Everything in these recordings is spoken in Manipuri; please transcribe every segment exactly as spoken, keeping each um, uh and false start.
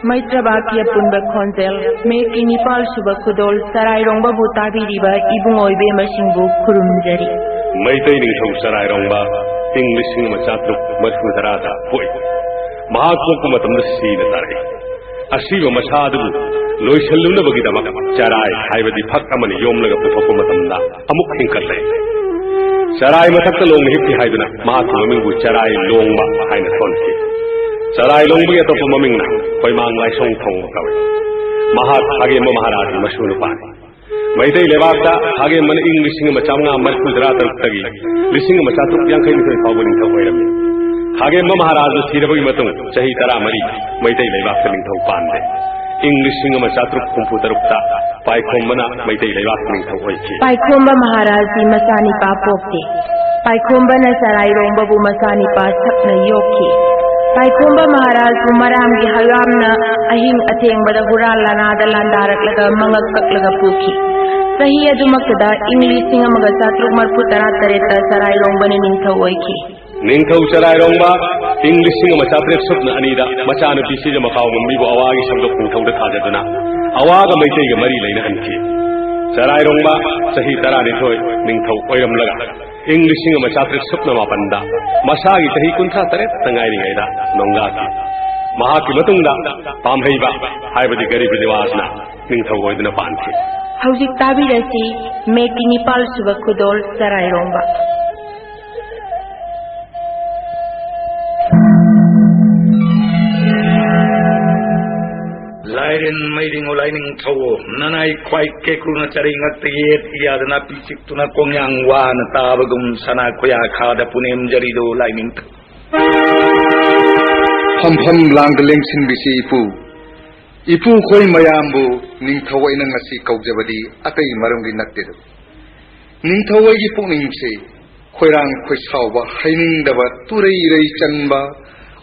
ꯃꯩꯇ꯭ꯔꯕꯥꯛꯀꯤ ꯑꯄꯨꯟꯕ ꯈꯣꯟꯖꯦꯜ, ꯃꯦꯛꯀꯤ ꯅꯤꯄꯥꯜ ꯁꯨꯕ ꯈꯨꯗꯣꯜ ꯆꯔꯥꯏꯔꯣꯡꯕꯕꯨ ꯇꯥꯕꯤꯔꯤꯕ ꯏꯕꯨꯡꯉꯣ ꯏꯕꯦꯝꯃꯁꯤꯡꯕꯨ ꯈꯨꯔꯨꯝꯖꯔꯤ꯫ ꯃꯩꯇꯩ ꯅꯤꯡꯊꯧ ꯆꯔꯥꯏꯔꯣꯡꯕ ꯏꯪ ꯂꯤꯁꯤꯡ ꯑꯃ ꯆꯥꯇ꯭ꯔꯨꯛ ꯃꯔꯤꯐꯨ ꯇꯔꯥꯗ ꯄꯣꯛꯏ꯫ ꯃꯍꯥꯛ ꯄꯣꯛꯄ ꯃꯇꯝꯗ ꯁꯤꯅ ꯇꯥꯔꯛꯏ꯫ ꯑꯁꯤꯕ ꯃꯁꯥ ꯑꯗꯨꯕꯨ ꯂꯣꯏꯁꯤꯜꯂꯨꯅꯕꯒꯤꯗꯃꯛ ꯆꯔꯥꯏ ꯍꯥꯏꯕꯗꯤ ꯐꯛ ꯑꯃꯅ ꯌꯣꯝꯂꯒ ꯄꯨꯊꯣꯛꯄ ꯃꯇꯝꯗ ꯑꯃꯨꯛ ꯍꯤꯡꯀꯠꯂꯦ꯫ ꯆꯔꯥꯏ ꯃꯊꯛꯇ ꯂꯣꯡꯅ ꯍꯤꯞꯄꯤ ꯍꯥꯏꯗꯨꯅ ꯃꯍꯥꯛꯀꯤ ꯃꯃꯤꯡꯕꯨ ꯆꯔꯥꯏ ꯂꯣꯡꯕ ꯍꯥꯏꯅ ꯊꯣꯟꯈꯤ꯫ ꯆꯔꯥꯏ ꯂꯣꯡꯕꯒꯤ ꯑꯇꯣꯞꯄ ꯃꯃꯤꯡꯅ ꯈꯣꯏꯃꯥꯡ ꯂꯥꯏꯁꯣꯡ ꯊꯣꯡꯕ ꯀꯧꯏ꯫ ꯃꯍꯥꯛ ꯈꯥꯒꯦꯝꯕ ꯃꯍꯥꯔꯥꯖꯒꯤ ꯃꯁꯨ ꯅꯨꯄꯥꯅꯤ꯫ ꯃꯩꯇꯩ ꯂꯩꯕꯥꯛꯇ ꯈꯥꯒꯦꯝꯕꯅ ꯏꯪ ꯂꯤꯁꯤꯡ ꯑꯃ ꯆꯥꯝꯃꯉꯥ ꯃꯔꯤꯐꯨ ꯇꯔꯥ ꯇꯔꯨꯛꯇꯒꯤ ꯂꯤꯁꯤꯡ ꯑꯃ ꯆꯥꯇ꯭ꯔꯨꯛ ꯌꯥꯡꯈꯩ ꯅꯤꯊꯣꯏ ꯐꯥꯎꯕ ꯅꯤꯡꯊꯧ ꯑꯣꯏꯔꯝꯃꯤ꯫ ꯈꯥꯒꯦꯝꯕ ꯃꯍꯥꯔꯥꯖ ꯁꯤꯔꯕꯒꯤ ꯃꯇꯨꯡ ꯆꯍꯤ ꯇꯔꯥꯃꯔꯤ ꯃꯩꯇꯩ ꯂꯩꯕꯥꯛꯇ ꯅꯤꯡꯊꯧ ꯄꯥꯟꯗꯦ꯫ ꯏꯪ ꯂꯤꯁꯤꯡ ꯑꯃ ꯆꯥꯇ꯭ꯔꯨꯛ ꯍꯨꯝꯐꯨ ꯇꯔꯨꯛꯇ ꯄꯥꯏꯈꯣꯝꯕꯅ ꯃꯩꯇꯩ ꯂꯩꯕꯥꯛꯀꯤ ꯅꯤꯡꯊꯧ ꯑꯣꯏꯈꯤ꯫ ꯄꯥꯏꯈꯣꯝꯕ ꯃꯍꯥꯔꯥꯖꯗꯤ ꯃꯆꯥꯅꯤꯄꯥ ꯄꯣꯛꯇꯦ꯫ ꯄꯥꯏꯈꯣꯝꯕꯅ ꯆꯔꯥꯏꯔꯣꯡꯕꯕꯨ ꯃꯆꯥꯅꯤꯄꯥ ꯁꯛꯅ ꯌꯣꯛꯈꯤ꯫ ꯄꯥꯏꯈꯣꯝꯕ ꯃꯍꯥꯔꯥꯖꯕꯨ ꯃꯔꯥꯝꯒꯤ ꯍꯪꯒꯥꯝꯅ ꯑꯍꯤꯡ ꯑꯊꯦꯡꯕꯗ ꯍꯨꯔꯥꯟ ꯂꯥꯟꯅꯥꯗ ꯂꯥꯟꯗꯥꯔꯛꯂꯒ ꯃꯉꯛ ꯀꯛꯂꯒ ꯄꯨꯈꯤ꯫ ꯆꯍꯤ ꯑꯗꯨꯃꯛꯇꯗ ꯏꯪ ꯂꯤꯁꯤꯡ ꯑꯃꯒ ꯆꯥꯇ꯭ꯔꯨꯛ ꯃꯔꯤꯐꯨ ꯇꯔꯥ ꯇꯔꯦꯠꯇ ꯆꯔꯥꯏꯔꯣꯡꯕꯅ ꯅꯤꯡꯊꯧ ꯑꯣꯏꯈꯤ꯫ ꯅꯤꯡꯊꯧ ꯆꯔꯥꯏꯔꯣꯡꯕ ꯏꯪ ꯂꯤꯁꯤꯡ ꯑꯃ ꯆꯥꯇ꯭ꯔꯦꯠ ꯁꯨꯞꯅ ꯑꯅꯤꯗ ꯃꯆꯥꯅꯨꯄꯤ ꯁꯤꯖꯃꯈꯥꯎ ꯉꯝꯕꯤꯕꯨ ꯑꯋꯥꯒꯤ ꯁꯝꯗꯣꯛ ꯅꯤꯡꯊꯧꯗ ꯊꯥꯖꯗꯨꯅ ꯑꯋꯥꯒ ꯃꯩꯇꯩꯒ ꯃꯔꯤ ꯂꯩꯅꯍꯟꯈꯤ꯫ ꯆꯔꯥꯏꯔꯣꯡꯕ ꯆꯍꯤ ꯇꯔꯥꯅꯤꯊꯣꯏ ꯅꯤꯡꯊꯧ ꯑꯣꯏꯔꯝꯂꯒ ꯏꯪ ꯂꯤꯁꯤꯡ ꯑꯃ ꯆꯥꯇ꯭ꯔꯦꯠ ꯁꯨꯞꯅ ꯃꯥꯄꯟꯗ ꯃꯁꯥꯒꯤ ꯆꯍꯤ ꯀꯨꯟꯊ꯭ꯔꯥ ꯇꯔꯦꯠꯇ ꯉꯥꯏꯔꯤꯉꯩꯗ ꯅꯣꯡꯒꯥꯈꯤ꯫ ꯃꯍꯥꯛꯀꯤ ꯃꯇꯨꯡꯗ ꯄꯥꯝꯍꯩꯕ ꯍꯥꯏꯕꯗꯤ ꯒꯔꯤꯕ ꯅꯤꯋꯥꯖꯅ ꯅꯤꯡꯊꯧ ꯑꯣꯏꯗꯨꯅ ꯄꯥꯟꯈꯤ꯫ ꯍꯧꯖꯤꯛ ꯇꯥꯕꯤꯔꯁꯤ ꯃꯦꯛꯀꯤ ꯅꯤꯄꯥꯜ ꯁꯨꯕ ꯈꯨꯗꯣꯜ ꯆꯔꯥꯏꯔꯣꯡꯕ꯫ ꯂꯥꯏꯔꯦꯟ ꯃꯩꯔꯤꯉꯣ ꯂꯥꯏꯅꯤꯡꯊꯧ, ꯅꯅꯥꯏ ꯈ꯭ꯋꯥꯏ ꯀꯦꯀ꯭ꯔꯨꯅ ꯆꯔꯩ ꯉꯛꯇ ꯌꯦꯠ ꯌꯥꯗꯅ ꯄꯤꯆꯤꯛꯇꯨꯅ ꯀꯣꯡꯌꯥꯡ ꯋꯥꯅ ꯇꯥꯕꯒꯨꯝ ꯁꯅꯥ ꯈꯣꯌꯥ ꯈꯥꯗ ꯄꯨꯅꯦꯝꯖꯔꯤꯗꯣ ꯂꯥꯏꯅꯤꯡꯊꯧ꯫ ꯐꯝꯐꯝ ꯂꯥꯡꯗ ꯂꯦꯡꯁꯤꯟꯕꯤꯁꯤ ꯏꯄꯨ꯫ ꯏꯄꯨ ꯈꯣꯏ ꯃꯌꯥꯝꯕꯨ ꯅꯤꯡꯊꯧ ꯑꯩꯅ ꯉꯁꯤ ꯀꯧꯖꯕꯗꯤ ꯑꯇꯩ ꯃꯔꯝꯒꯤ ꯅꯠꯇꯦꯗ꯫ ꯅꯤꯡꯊꯧ ꯑꯩꯒꯤ ꯄꯨꯛꯅꯤꯡꯁꯦ ꯈꯣꯏꯔꯥꯡ ꯈꯣꯏꯁꯥꯎꯕ, ꯍꯩꯅꯤꯡꯗꯕ, ꯇꯨꯔꯩ ꯏꯔꯩ ꯆꯟꯕ,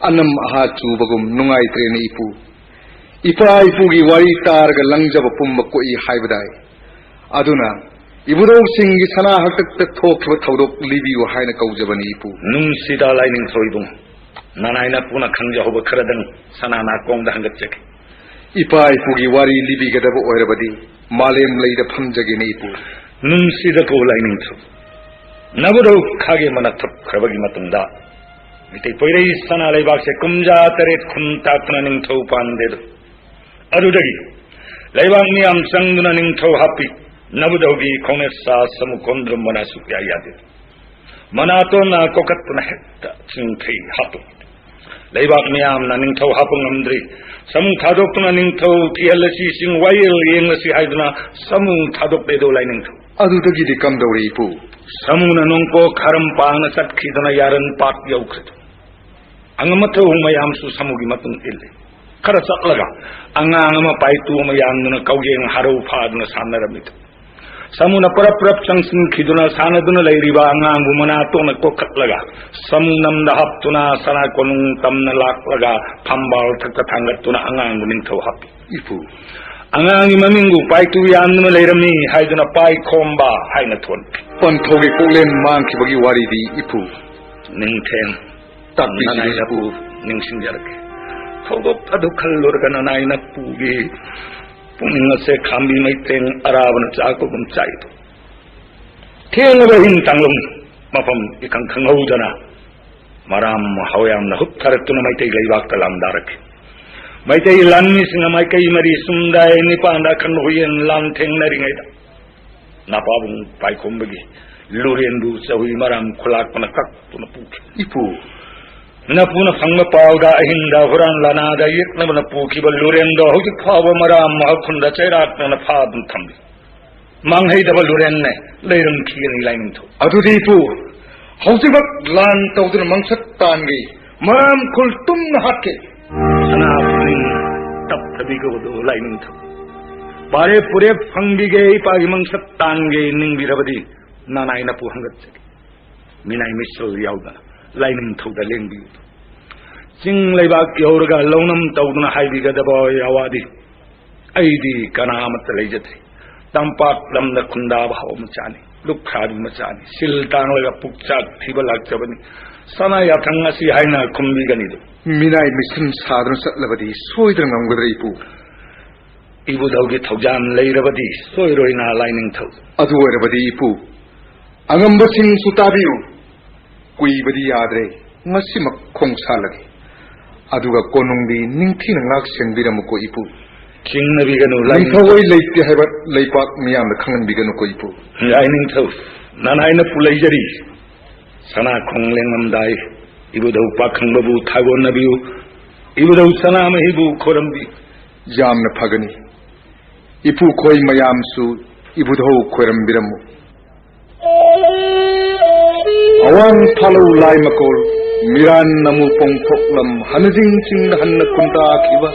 ꯑꯅꯝ ꯑꯍꯥ ꯆꯨꯕꯒꯨꯝ ꯅꯨꯡꯉꯥꯏꯇ꯭ꯔꯦꯅꯦ ꯏꯄꯨ꯫ ꯏꯄꯥ ꯏꯄꯨꯒꯤ ꯋꯥꯔꯤ ꯇꯥꯔꯒ ꯂꯪꯖꯕ ꯄꯨꯝꯕ ꯀꯣꯛꯏ ꯍꯥꯏꯕꯗꯥꯏ꯫ ꯑꯗꯨꯅ ꯏꯕꯨꯙꯧꯁꯤꯡꯒꯤ ꯁꯅꯥ ꯍꯛꯇꯛꯇ ꯊꯣꯛꯈꯤꯕ ꯊꯧꯗꯣꯛ ꯂꯤꯕꯤꯌꯨ ꯍꯥꯏꯅ ꯀꯧꯖꯕꯅꯤ ꯏꯄꯨ꯫ ꯅꯨꯡꯁꯤꯗ ꯂꯥꯏꯅꯤꯡꯊꯧ ꯏꯕꯨꯡ, ꯅꯅꯥꯏ ꯅꯄꯨꯅ ꯈꯪꯖꯍꯧꯕ ꯈꯔꯗꯪ ꯁꯅꯥ ꯅꯥꯀꯣꯡꯗ ꯍꯪꯒꯠꯆꯒꯦ꯫ ꯏꯄꯥ ꯏꯄꯨꯒꯤ ꯋꯥꯔꯤ ꯂꯤꯕꯤꯒꯗꯕ ꯑꯣꯏꯔꯕꯗꯤ ꯃꯥꯂꯦꯝ ꯂꯩꯗ ꯐꯝꯖꯒꯦꯅꯦ ꯏꯄꯨ꯫ ꯅꯨꯡꯁꯤꯗꯀꯣ ꯂꯥꯏꯅꯤꯡꯊꯧ, ꯅꯕꯨꯙꯧ ꯈꯥꯒꯦ ꯃꯅꯥ ꯊꯞꯈ꯭ꯔꯕꯒꯤ ꯃꯇꯨꯡꯗ ꯃꯤꯇꯩ ꯄꯣꯏꯔꯩ ꯁꯅꯥ ꯂꯩꯕꯥꯛꯁꯦ ꯀꯨꯝꯖꯥ ꯇꯔꯦꯠ ꯈꯨꯟ ꯇꯥꯛꯇꯨꯅ ꯅꯤꯡꯊꯧ ꯄꯥꯟꯗꯦꯗꯣ꯫ ꯑꯗꯨꯗꯒꯤ ꯂꯩꯕꯥꯛ ꯃꯤꯌꯥꯝ ꯆꯪꯗꯨꯅ ꯅꯤꯡꯊꯧ ꯍꯥꯞꯄꯤ꯫ ꯅꯕꯨꯙꯧꯒꯤ ꯈꯣꯡꯅꯦꯠ ꯁꯥ ꯁꯃꯨ ꯀꯣꯟꯗ꯭ꯔꯨꯝ ꯃꯅꯥ ꯁꯨꯛꯌꯥ ꯌꯥꯗꯦ꯫ ꯃꯅꯥꯇꯣꯟꯅ ꯀꯣꯀꯠꯇꯨꯅ ꯍꯦꯛꯇ ꯆꯤꯡꯊꯩ ꯍꯥꯠꯇꯣꯛꯏ꯫ ꯂꯩꯕꯥꯛ ꯃꯤꯌꯥꯝꯅ ꯅꯤꯡꯊꯧ ꯍꯥꯞꯄ ꯉꯝꯗ꯭ꯔꯤ꯫ ꯁꯃꯨ ꯊꯥꯗꯣꯛꯇꯨꯅ ꯅꯤꯡꯊꯧ ꯊꯤꯍꯜꯂꯁꯤ, ꯆꯤꯡ ꯋꯥꯌꯦꯜ ꯌꯦꯡꯂꯁꯤ ꯍꯥꯏꯗꯨꯅ ꯁꯃꯨ ꯊꯥꯗꯣꯛꯂꯦꯗꯣ ꯂꯥꯏꯅꯤꯡꯊꯧ꯫ ꯑꯗꯨꯗꯒꯤꯗꯤ ꯀꯝꯗꯧꯔꯦ ꯏꯄꯨ? ꯁꯃꯨꯅ ꯅꯣꯡꯄꯣꯛ ꯈꯥꯔꯝ ꯄꯥꯡꯅ ꯆꯠꯈꯤꯗꯨꯅ ꯌꯥꯔꯟ ꯄꯥꯠ ꯌꯧꯈ꯭ꯔꯦ꯫ ꯑꯉꯝ ꯑꯊꯧ ꯃꯌꯥꯝꯁꯨ ꯁꯃꯨꯒꯤ ꯃꯇꯨꯡ ꯏꯜꯂꯤ꯫ ꯈꯔ ꯆꯠꯂꯒ ꯑꯉꯥꯡ ꯑꯃ ꯄꯥꯏꯇꯨ ꯑꯃ ꯌꯥꯟꯗꯨꯅ ꯀꯧꯌꯦꯡ ꯍꯔꯧ ꯐꯥꯗꯨꯅ ꯁꯥꯟꯅꯔꯝꯃꯤꯗꯨ꯫ ꯁꯃꯨꯅ ꯄꯔꯞ ꯄꯔꯞ ꯆꯪꯁꯤꯟꯈꯤꯗꯨꯅ ꯁꯥꯟꯅꯗꯨꯅ ꯂꯩꯔꯤꯕ ꯑꯉꯥꯡꯕꯨ ꯃꯅꯥꯇꯣꯟꯅ ꯀꯣꯛꯈꯠꯂꯒ ꯁꯃꯨ ꯅꯝꯗ ꯍꯥꯞꯇꯨꯅ ꯁꯅꯥ ꯀꯣꯅꯨꯡ ꯇꯝꯅ ꯂꯥꯛꯂꯒ ꯐꯝꯕꯥꯜ ꯊꯛꯇ ꯊꯥꯡꯒꯠꯇꯨꯅ ꯑꯉꯥꯡꯕꯨ ꯅꯤꯡꯊꯧ ꯍꯥꯞꯄꯤ꯫ ꯏꯄꯨ꯫ ꯑꯉꯥꯡꯒꯤ ꯃꯃꯤꯡꯕꯨ ꯄꯥꯏꯇꯨ ꯌꯥꯟꯗꯨꯅ ꯂꯩꯔꯝꯃꯤ ꯍꯥꯏꯗꯨꯅ ꯄꯥꯏꯈꯣꯝꯕ ꯍꯥꯏꯅ ꯊꯣꯟꯈꯤ꯫ ꯄꯟꯊꯧꯒꯤ ꯀꯣꯛꯂꯦꯟ ꯃꯥꯡꯈꯤꯕꯒꯤ ꯋꯥꯔꯤꯗꯤ ꯏꯄꯨ꯫ ꯅꯤꯡꯊꯦꯝ꯫ ꯇꯥꯛꯄꯤꯁꯤ ꯅꯅꯥꯏ ꯏꯄꯨ꯫ ꯅꯄꯨ ꯅꯤꯡꯁꯤꯡꯖꯔꯛꯀꯦ꯫ ꯊꯧꯗꯣꯛ ꯑꯗꯨ ꯈꯜꯂꯨꯔꯒ ꯅꯅꯥꯏ ꯅꯄꯨꯒꯤ ꯄꯨꯛꯅꯤꯡ ꯑꯁꯦ ꯈꯥꯝꯕꯤ ꯃꯩꯇꯦꯡ ꯑꯔꯥꯕꯅ ꯆꯥꯛꯄꯒꯨꯝ ꯆꯥꯛꯏꯗꯣ꯫ ꯊꯦꯡꯂꯕ ꯑꯍꯤꯡ ꯇꯥꯡꯂꯨꯝ ꯃꯐꯝ ꯏꯈꯪ ꯈꯪꯍꯧꯗꯅ ꯃꯔꯥꯝ ꯍꯧꯌꯥꯝꯅ ꯍꯨꯞꯊꯔꯛꯇꯨꯅ ꯃꯩꯇꯩ ꯂꯩꯕꯥꯛꯇ ꯂꯥꯟꯗꯥꯔꯛꯈꯤ꯫ ꯃꯩꯇꯩ ꯂꯥꯟꯃꯤꯁꯤꯡꯅ ꯃꯥꯏꯀꯩ ꯃꯔꯤ ꯁꯨꯝꯗꯥꯏ ꯅꯤꯄꯥꯟꯗ ꯑꯈꯟꯕ ꯍꯨꯏꯌꯦꯟ ꯂꯥꯟ ꯊꯦꯡꯅꯔꯤꯉꯩꯗ ꯅꯄꯥꯕꯨꯡ ꯄꯥꯏꯈꯣꯝꯕꯒꯤ ꯂꯨꯔꯦꯟꯕꯨ ꯆꯍꯨꯏ ꯃꯔꯥꯝ ꯈꯨꯂꯥꯛꯄꯅ ꯀꯛꯇꯨꯅ ꯄꯨꯈꯤ꯫ ꯏꯄꯨ꯫ ꯅꯄꯨꯅ ꯐꯪꯕ ꯄꯥꯎꯗ ꯑꯍꯤꯡꯗ ꯍꯨꯔꯥꯟ ꯂꯥꯅꯥꯗ ꯌꯦꯛꯅꯕꯅ ꯄꯨꯈꯤꯕ ꯂꯨꯔꯦꯟꯗꯣ ꯍꯧꯖꯤꯛ ꯐꯥꯎꯕ ꯃꯔꯥꯝ ꯃꯍꯥꯈꯨꯟꯗ ꯆꯩꯔꯥꯛꯅꯅ ꯐꯥꯗꯨꯅ ꯊꯝꯂꯤ꯫ ꯃꯥꯡꯍꯩꯗꯕ ꯂꯨꯔꯦꯟꯅꯦ ꯂꯩꯔꯝꯈꯤꯒꯅꯤ ꯂꯥꯏꯅꯤꯡꯊꯧ꯫ ꯑꯗꯨꯗꯤ ꯏꯄꯨ, ꯍꯧꯖꯤꯛꯃꯛ ꯂꯥꯟ ꯇꯧꯗꯨꯅ ꯃꯪꯁꯠ ꯇꯥꯟꯒꯦ꯫ ꯃꯔꯥꯝ ꯈꯨꯜ ꯇꯨꯝꯅ ꯍꯥꯠꯀꯦ꯫ ꯁꯅꯥ ꯈꯨꯅꯤꯡ ꯇꯞꯊꯕꯤꯒꯧꯗꯣ ꯂꯥꯏꯅꯤꯡꯊꯧ꯫ ꯄꯥꯔꯦ ꯄꯨꯔꯦ ꯐꯪꯕꯤꯒꯦ, ꯏꯄꯥꯒꯤ ꯃꯪꯁꯠ ꯇꯥꯟꯒꯦ ꯅꯤꯡꯕꯤꯔꯕꯗꯤ ꯅꯅꯥꯏ ꯅꯄꯨ ꯍꯪꯒꯠꯆꯒꯦ꯫ ꯃꯤꯅꯥꯏ ꯃꯤꯁꯜ ꯌꯥꯎꯗꯅ ꯂꯥꯏꯅꯤꯡꯊꯧꯗ ꯂꯦꯡꯕꯤꯌꯨ꯫ ꯆꯤꯡ ꯂꯩꯕꯥꯛ ꯌꯧꯔꯒ ꯂꯧꯅꯝ ꯇꯧꯗꯨꯅ ꯍꯥꯏꯕꯤꯒꯗꯕ ꯌꯥꯋꯥꯗꯤ ꯑꯩꯗꯤ ꯀꯅꯥ ꯑꯃꯠꯇ ꯂꯩꯖꯗ꯭ꯔꯤ꯫ ꯇꯝꯄꯥꯛ ꯂꯝꯗ ꯈꯨꯟꯗꯥꯕ ꯍꯥꯎ ꯃꯆꯥꯅꯤ, ꯂꯨꯈ꯭ꯔꯥꯕꯤ ꯃꯆꯥꯅꯤ, ꯁꯤꯜ ꯇꯥꯡꯂꯒ ꯄꯨꯛꯆꯥꯛ ꯊꯤꯕ ꯂꯥꯛꯆꯕꯅꯤ꯫ ꯁꯅꯥ ꯌꯥꯊꯪ ꯑꯁꯤ ꯍꯥꯏꯅ ꯈꯨꯝꯕꯤꯒꯅꯤꯗꯨ꯫ ꯃꯤꯅꯥꯏ ꯃꯤꯁꯟ ꯁꯥꯗꯨꯅ ꯆꯠꯂꯕꯗꯤ ꯁꯣꯏꯗꯅ ꯉꯝꯒꯗ꯭ꯔꯥ ꯏꯄꯨ? ꯏꯕꯨꯙꯧꯒꯤ ꯊꯧꯖꯥꯜ ꯂꯩꯔꯕꯗꯤ ꯁꯣꯏꯔꯣꯏꯅ ꯂꯥꯏꯅꯤꯡꯊꯧ꯫ ꯑꯗꯨ ꯑꯣꯏꯔꯕꯗꯤ ꯏꯄꯨ, ꯑꯉꯝꯕꯁꯤꯡꯁꯨ ꯇꯥꯕꯤꯌꯨ꯫ ꯀꯨꯏꯕꯗꯤ ꯌꯥꯗ꯭ꯔꯦ, ꯉꯁꯤꯃꯛ ꯈꯣꯡꯁꯥꯜꯂꯒꯦ꯫ ꯑꯗꯨꯒ ꯀꯣꯅꯨꯡꯗꯤ ꯅꯤꯡꯊꯤꯅ ꯉꯥꯛ ꯁꯦꯟꯕꯤꯔꯝꯃꯨꯀꯣ ꯏꯄꯨ꯫ ꯆꯤꯡꯅꯕꯤꯒꯅꯨ, ꯂꯥꯏꯅꯤꯡꯊꯧ꯫ ꯅꯤꯡꯊꯧ ꯑꯣꯏ ꯂꯩꯇꯦ ꯍꯥꯏꯕ ꯂꯩꯄꯥꯛ ꯃꯤꯌꯥꯝꯗ ꯈꯪꯍꯟꯕꯤꯒꯅꯨꯀꯣ ꯏꯄꯨ꯫ ꯂꯥꯏꯅꯤꯡꯊꯧ, ꯅꯅꯥꯏꯅ ꯄꯨꯂꯩꯖꯔꯤ꯫ ꯁꯅꯥꯈꯣꯡ ꯂꯦꯡꯉꯝꯗꯥꯏ ꯏꯕꯨꯙꯧ ꯄꯥꯈꯪꯕꯕꯨ ꯊꯥꯒꯣꯟꯅꯕꯤꯌꯨ꯫ ꯏꯕꯨꯙꯧ ꯁꯅꯥꯃꯍꯤꯕꯨ ꯈꯣꯏꯔꯝꯕꯤꯌꯨ꯫ ꯌꯥꯝꯅ ꯐꯒꯅꯤ꯫ ꯏꯄꯨꯈꯣꯏ ꯃꯌꯥꯝꯁꯨ ꯏꯕꯨꯙꯧ ꯈꯣꯏꯔꯝꯕꯤꯔꯝꯃꯨ꯫ ꯑꯋꯥꯡ ꯊꯥꯂꯧ ꯂꯥꯏ ꯃꯀꯣꯜ, ꯃꯤꯔꯥꯟ ꯅꯃꯨ ꯄꯣꯡꯊꯣꯛꯂꯝ, ꯍꯅꯖꯤꯡ ꯆꯤꯡꯗ ꯍꯟꯅ ꯈꯨꯟꯗꯥꯈꯤꯕ,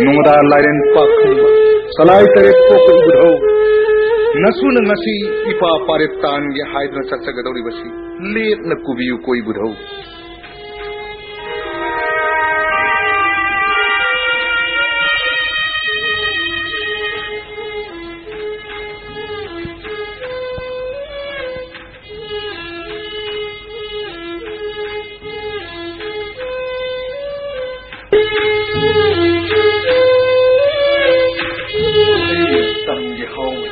ꯅꯣꯡꯗꯥ ꯂꯥꯏꯔꯦꯟ ꯄꯥꯈꯪꯕ, ꯁꯂꯥꯏ ꯇꯔꯦꯠ ꯄꯣꯛꯄ ꯏꯕꯨꯙꯧ, ꯅꯁꯨꯅ ꯉꯁꯤ ꯏꯄꯥ ꯄꯥꯔꯦꯞ ꯇꯥꯟꯒꯦ ꯍꯥꯏꯗꯨꯅ ꯆꯠꯆꯒꯗꯧꯔꯤꯕꯁꯤ ꯂꯦꯞꯅ ꯀꯨꯕꯤꯌꯨꯀꯣ ꯏꯕꯨꯙꯧ꯫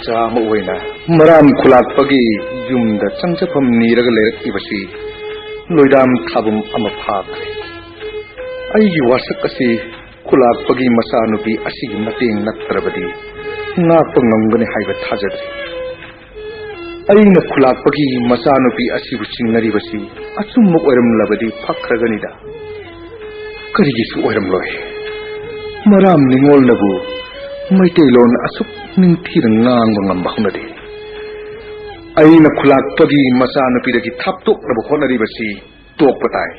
ꯃꯆꯥ ꯑꯃ ꯑꯣꯏꯅ ꯃꯔꯥꯝ ꯈꯨꯂꯥꯛꯄꯒꯤ ꯌꯨꯝꯗ ꯆꯪꯖꯐꯝ ꯅꯤꯔꯒ ꯂꯩꯔꯛꯂꯤꯕꯁꯤ ꯂꯣꯏꯗꯥꯝ ꯊꯥꯕꯨꯝ ꯑꯃ ꯐꯥꯈ꯭ꯔꯦ꯫ ꯑꯩꯒꯤ ꯋꯥꯁꯛ ꯑꯁꯤ ꯈꯨꯂꯥꯛꯄꯒꯤ ꯃꯆꯥꯅꯨꯄꯤ ꯑꯁꯤꯒꯤ ꯃꯇꯦꯡ ꯅꯠꯇ꯭ꯔꯕꯗꯤ ꯉꯥꯛꯄ ꯉꯝꯒꯅꯤ ꯍꯥꯏꯕ ꯊꯥꯖꯗ꯭ꯔꯤ꯫ ꯑꯩꯅ ꯈꯨꯂꯥꯛꯄꯒꯤ ꯃꯆꯥꯅꯨꯄꯤ ꯑꯁꯤꯕꯨ ꯆꯤꯡꯅꯔꯤꯕꯁꯤ ꯑꯆꯨꯝꯕ ꯑꯣꯏꯔꯝꯂꯕꯗꯤ ꯐꯈ꯭ꯔꯒꯅꯤꯗ꯫ ꯀꯔꯤꯒꯤꯁꯨ ꯑꯣꯏꯔꯝꯂꯣꯏ꯫ ꯃꯔꯥꯝ ꯅꯤꯉꯣꯜꯅꯕꯨ ꯃꯩꯇꯩꯂꯣꯟ ꯑꯁꯨꯛ ꯅꯤꯡꯊꯤꯅ ꯉꯥꯡꯕ ꯉꯝꯕ ꯍꯧꯅꯗꯦ꯫ ꯑꯩꯅ ꯈꯨꯂꯥꯛꯄꯒꯤ ꯃꯆꯥꯅꯨꯄꯤꯗꯒꯤ ꯊꯥꯞꯇꯣꯛꯅꯕ ꯍꯣꯠꯅꯔꯤꯕꯁꯤ ꯇꯣꯛꯄ ꯇꯥꯏ꯫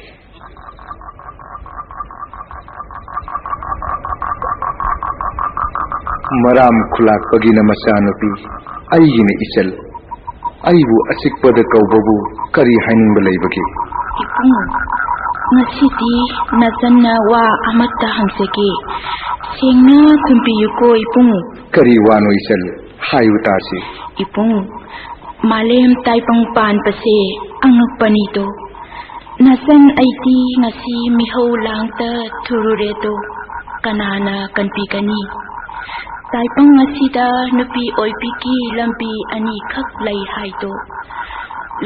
ꯃꯔꯥꯝ ꯈꯨꯂꯥꯛꯄꯒꯤꯅ ꯃꯆꯥꯅꯨꯄꯤ, ꯑꯩꯒꯤꯅ ꯏꯆꯜ꯫ ꯑꯩꯕꯨ ꯑꯆꯤꯛꯄꯗ ꯀꯧꯕꯕꯨ ꯀꯔꯤ ꯍꯥꯏꯅꯤꯡꯕ ꯂꯩꯕꯒꯦ? ꯏꯕꯨꯡꯉꯣ, ꯉꯁꯤꯗꯤ ꯅꯆꯟꯅ ꯋꯥ ꯑꯃꯠꯇ ꯍꯪꯖꯒꯦ꯫ ꯁꯦꯡꯅ ꯈꯨꯝꯕꯤꯌꯨꯀꯣ ꯏꯕꯨꯡꯉꯣ꯫ ꯀꯔꯤ ꯋꯥꯅꯣ ꯏꯆꯜ? ꯍꯥꯏꯌꯨ ꯇꯥꯁꯤ꯫ ꯏꯕꯨꯡꯉꯣ, ꯃꯥꯂꯦꯝ ꯇꯥꯏꯕꯪ ꯄꯥꯟꯕꯁꯦ ꯑꯉꯛꯄꯅꯤꯗꯣ꯫ ꯅꯆꯟ ꯑꯩꯗꯤ ꯉꯁꯤ ꯃꯤꯍꯧ ꯂꯥꯡꯇ ꯊꯨꯔꯨꯔꯦꯗꯣ, ꯀꯅꯥꯅ ꯀꯟꯕꯤꯒꯅꯤ? ꯇꯥꯏꯕꯪ ꯑꯁꯤꯗ ꯅꯨꯄꯤ ꯑꯣꯏꯕꯤꯒꯤ ꯂꯝꯕꯤ ꯑꯅꯤꯈꯛ ꯂꯩ ꯍꯥꯏꯗꯣ꯫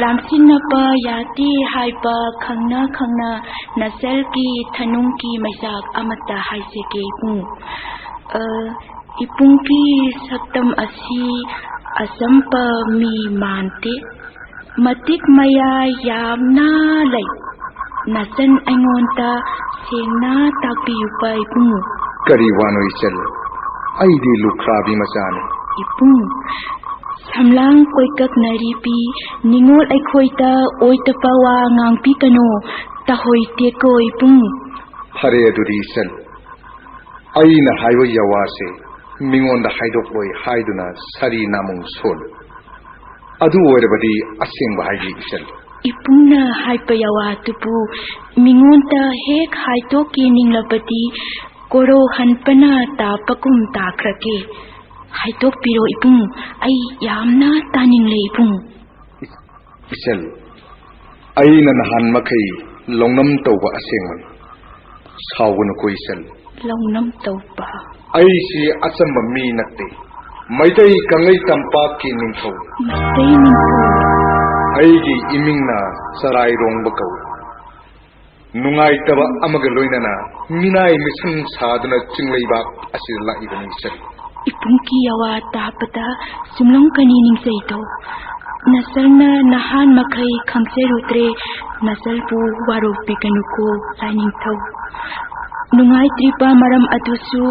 ꯂꯥꯝꯁꯤꯟꯅꯕ ꯌꯥꯗꯦ ꯍꯥꯏꯕ ꯈꯪꯅ ꯈꯪꯅ ꯅꯆꯜꯒꯤ ꯊꯅꯨꯡꯒꯤ ꯃꯩꯆꯥꯛ ꯑꯃꯠꯇ ꯍꯥꯏꯖꯒꯦ ꯏꯕꯨꯡ꯫ ꯑ, ꯏꯕꯨꯡꯒꯤ ꯁꯛꯇꯝ ꯑꯁꯤ ꯑꯆꯝꯕ ꯃꯤ ꯃꯥꯟꯗꯦ꯫ ꯃꯇꯤꯛ ꯃꯌꯥꯏ ꯌꯥꯝꯅ ꯂꯩ꯫ ꯅꯆꯟ ꯑꯩꯉꯣꯟꯗ ꯁꯦꯡꯅ ꯇꯥꯛꯄꯤꯌꯨꯕ ꯏꯕꯨꯡ꯫ ꯀꯔꯤ ꯋꯥꯅꯣ ꯏꯆꯜ? ꯑꯩꯗꯤ ꯂꯨꯈ꯭ꯔꯥꯕꯤ ꯃꯆꯥꯅꯤ꯫ ꯏꯕꯨꯡ, ꯁꯝꯂꯥꯡ ꯀꯣꯏꯀꯛꯅꯔꯤꯕꯤ ꯅꯤꯉꯣꯜ ꯑꯩꯈꯣꯏꯗ ꯑꯣꯏꯗꯕ ꯋꯥ ꯉꯥꯡꯕꯤꯒꯅꯨ, ꯇꯥꯍꯣꯏꯗꯦꯀꯣ ꯏꯕꯨꯡ꯫ ꯐꯔꯦ ꯑꯗꯨꯗꯤ ꯏꯆꯜ, ꯑꯩꯅ ꯍꯥꯏꯕ ꯌꯥꯋꯥꯁꯦ ꯃꯤꯉꯣꯟꯗ ꯍꯥꯏꯗꯣꯛꯂꯣꯏ ꯍꯥꯏꯗꯨꯅ ꯁꯥꯔꯤ ꯅꯥꯃꯨꯡ ꯁꯣꯜꯂꯨ꯫ ꯑꯗꯨ ꯑꯣꯏꯔꯕꯗꯤ ꯑꯁꯦꯡꯕ ꯍꯥꯏꯒꯦ ꯏꯆꯜ꯫ ꯏꯕꯨꯡꯅ ꯍꯥꯏꯕ ꯌꯥꯋꯥꯗꯨꯕꯨ ꯃꯤꯉꯣꯟꯗ ꯍꯦꯛ ꯍꯥꯏꯗꯣꯛꯀꯦ ꯅꯤꯡꯂꯕꯗꯤ ꯀꯣꯔꯧ ꯍꯟꯕꯅ ꯇꯥꯕꯒꯨꯝ ꯇꯥꯈ꯭ꯔꯒꯦ꯫ ꯍꯥꯏꯗꯣꯛꯄꯤꯔꯣ ꯏꯕꯨꯡ, ꯑꯩ ꯌꯥꯝꯅ ꯇꯥꯅꯤꯡꯂꯦ ꯏꯕꯨꯡ꯫ ꯏꯆꯜ, ꯑꯩꯅ ꯅꯍꯥꯟ ꯃꯈꯩ ꯂꯧꯅꯝ ꯇꯧꯕ ꯑꯁꯦꯡꯕꯅꯤ꯫ ꯁꯥꯎꯒꯅꯨꯀꯣ ꯏꯆꯜ꯫ ꯂꯧꯅꯝ ꯇꯧꯕ? ꯑꯩꯁꯤ ꯑꯆꯝꯕ ꯃꯤ ꯅꯠꯇꯦ꯫ ꯃꯩꯇꯩ ꯀꯪꯂꯩ ꯇꯝꯄꯥꯛꯀꯤ ꯅꯤꯡꯊꯧ꯫ ꯃꯩꯇꯩ ꯅꯤꯡꯊꯧ? ꯑꯩꯒꯤ ꯏꯃꯤꯡꯅ ꯆꯔꯥꯏꯔꯣꯡꯕ ꯀꯧꯏ꯫ ꯅꯨꯡꯉꯥꯏꯇꯕ ꯑꯃꯒ ꯂꯣꯏꯅꯅ ꯃꯤꯅꯥꯏ ꯃꯤꯁꯝ ꯁꯥꯗꯨꯅ ꯆꯤꯡꯂꯩꯕꯥꯛ ꯑꯁꯤꯗ ꯂꯥꯛꯏꯕꯅꯤ ꯏꯆꯜ꯫ ꯏꯕꯨꯡꯒꯤ ꯌꯥꯋꯥ ꯇꯥꯕꯗ ꯆꯨꯝꯂꯝ ꯀꯅꯤ ꯅꯤꯡꯖꯩꯗꯣ꯫ ꯅꯆꯜꯅ ꯅꯍꯥꯟ ꯃꯈꯩ ꯈꯪꯖꯔꯨꯗ꯭ꯔꯦ, ꯅꯆꯜꯕꯨ ꯋꯥꯔꯧꯕꯤꯒꯅꯨꯀꯣ ꯂꯥꯏꯅꯤꯡꯊꯧ꯫ ꯅꯨꯡꯉꯥꯏꯇ꯭ꯔꯤꯕ ꯃꯔꯝ ꯑꯗꯨꯁꯨ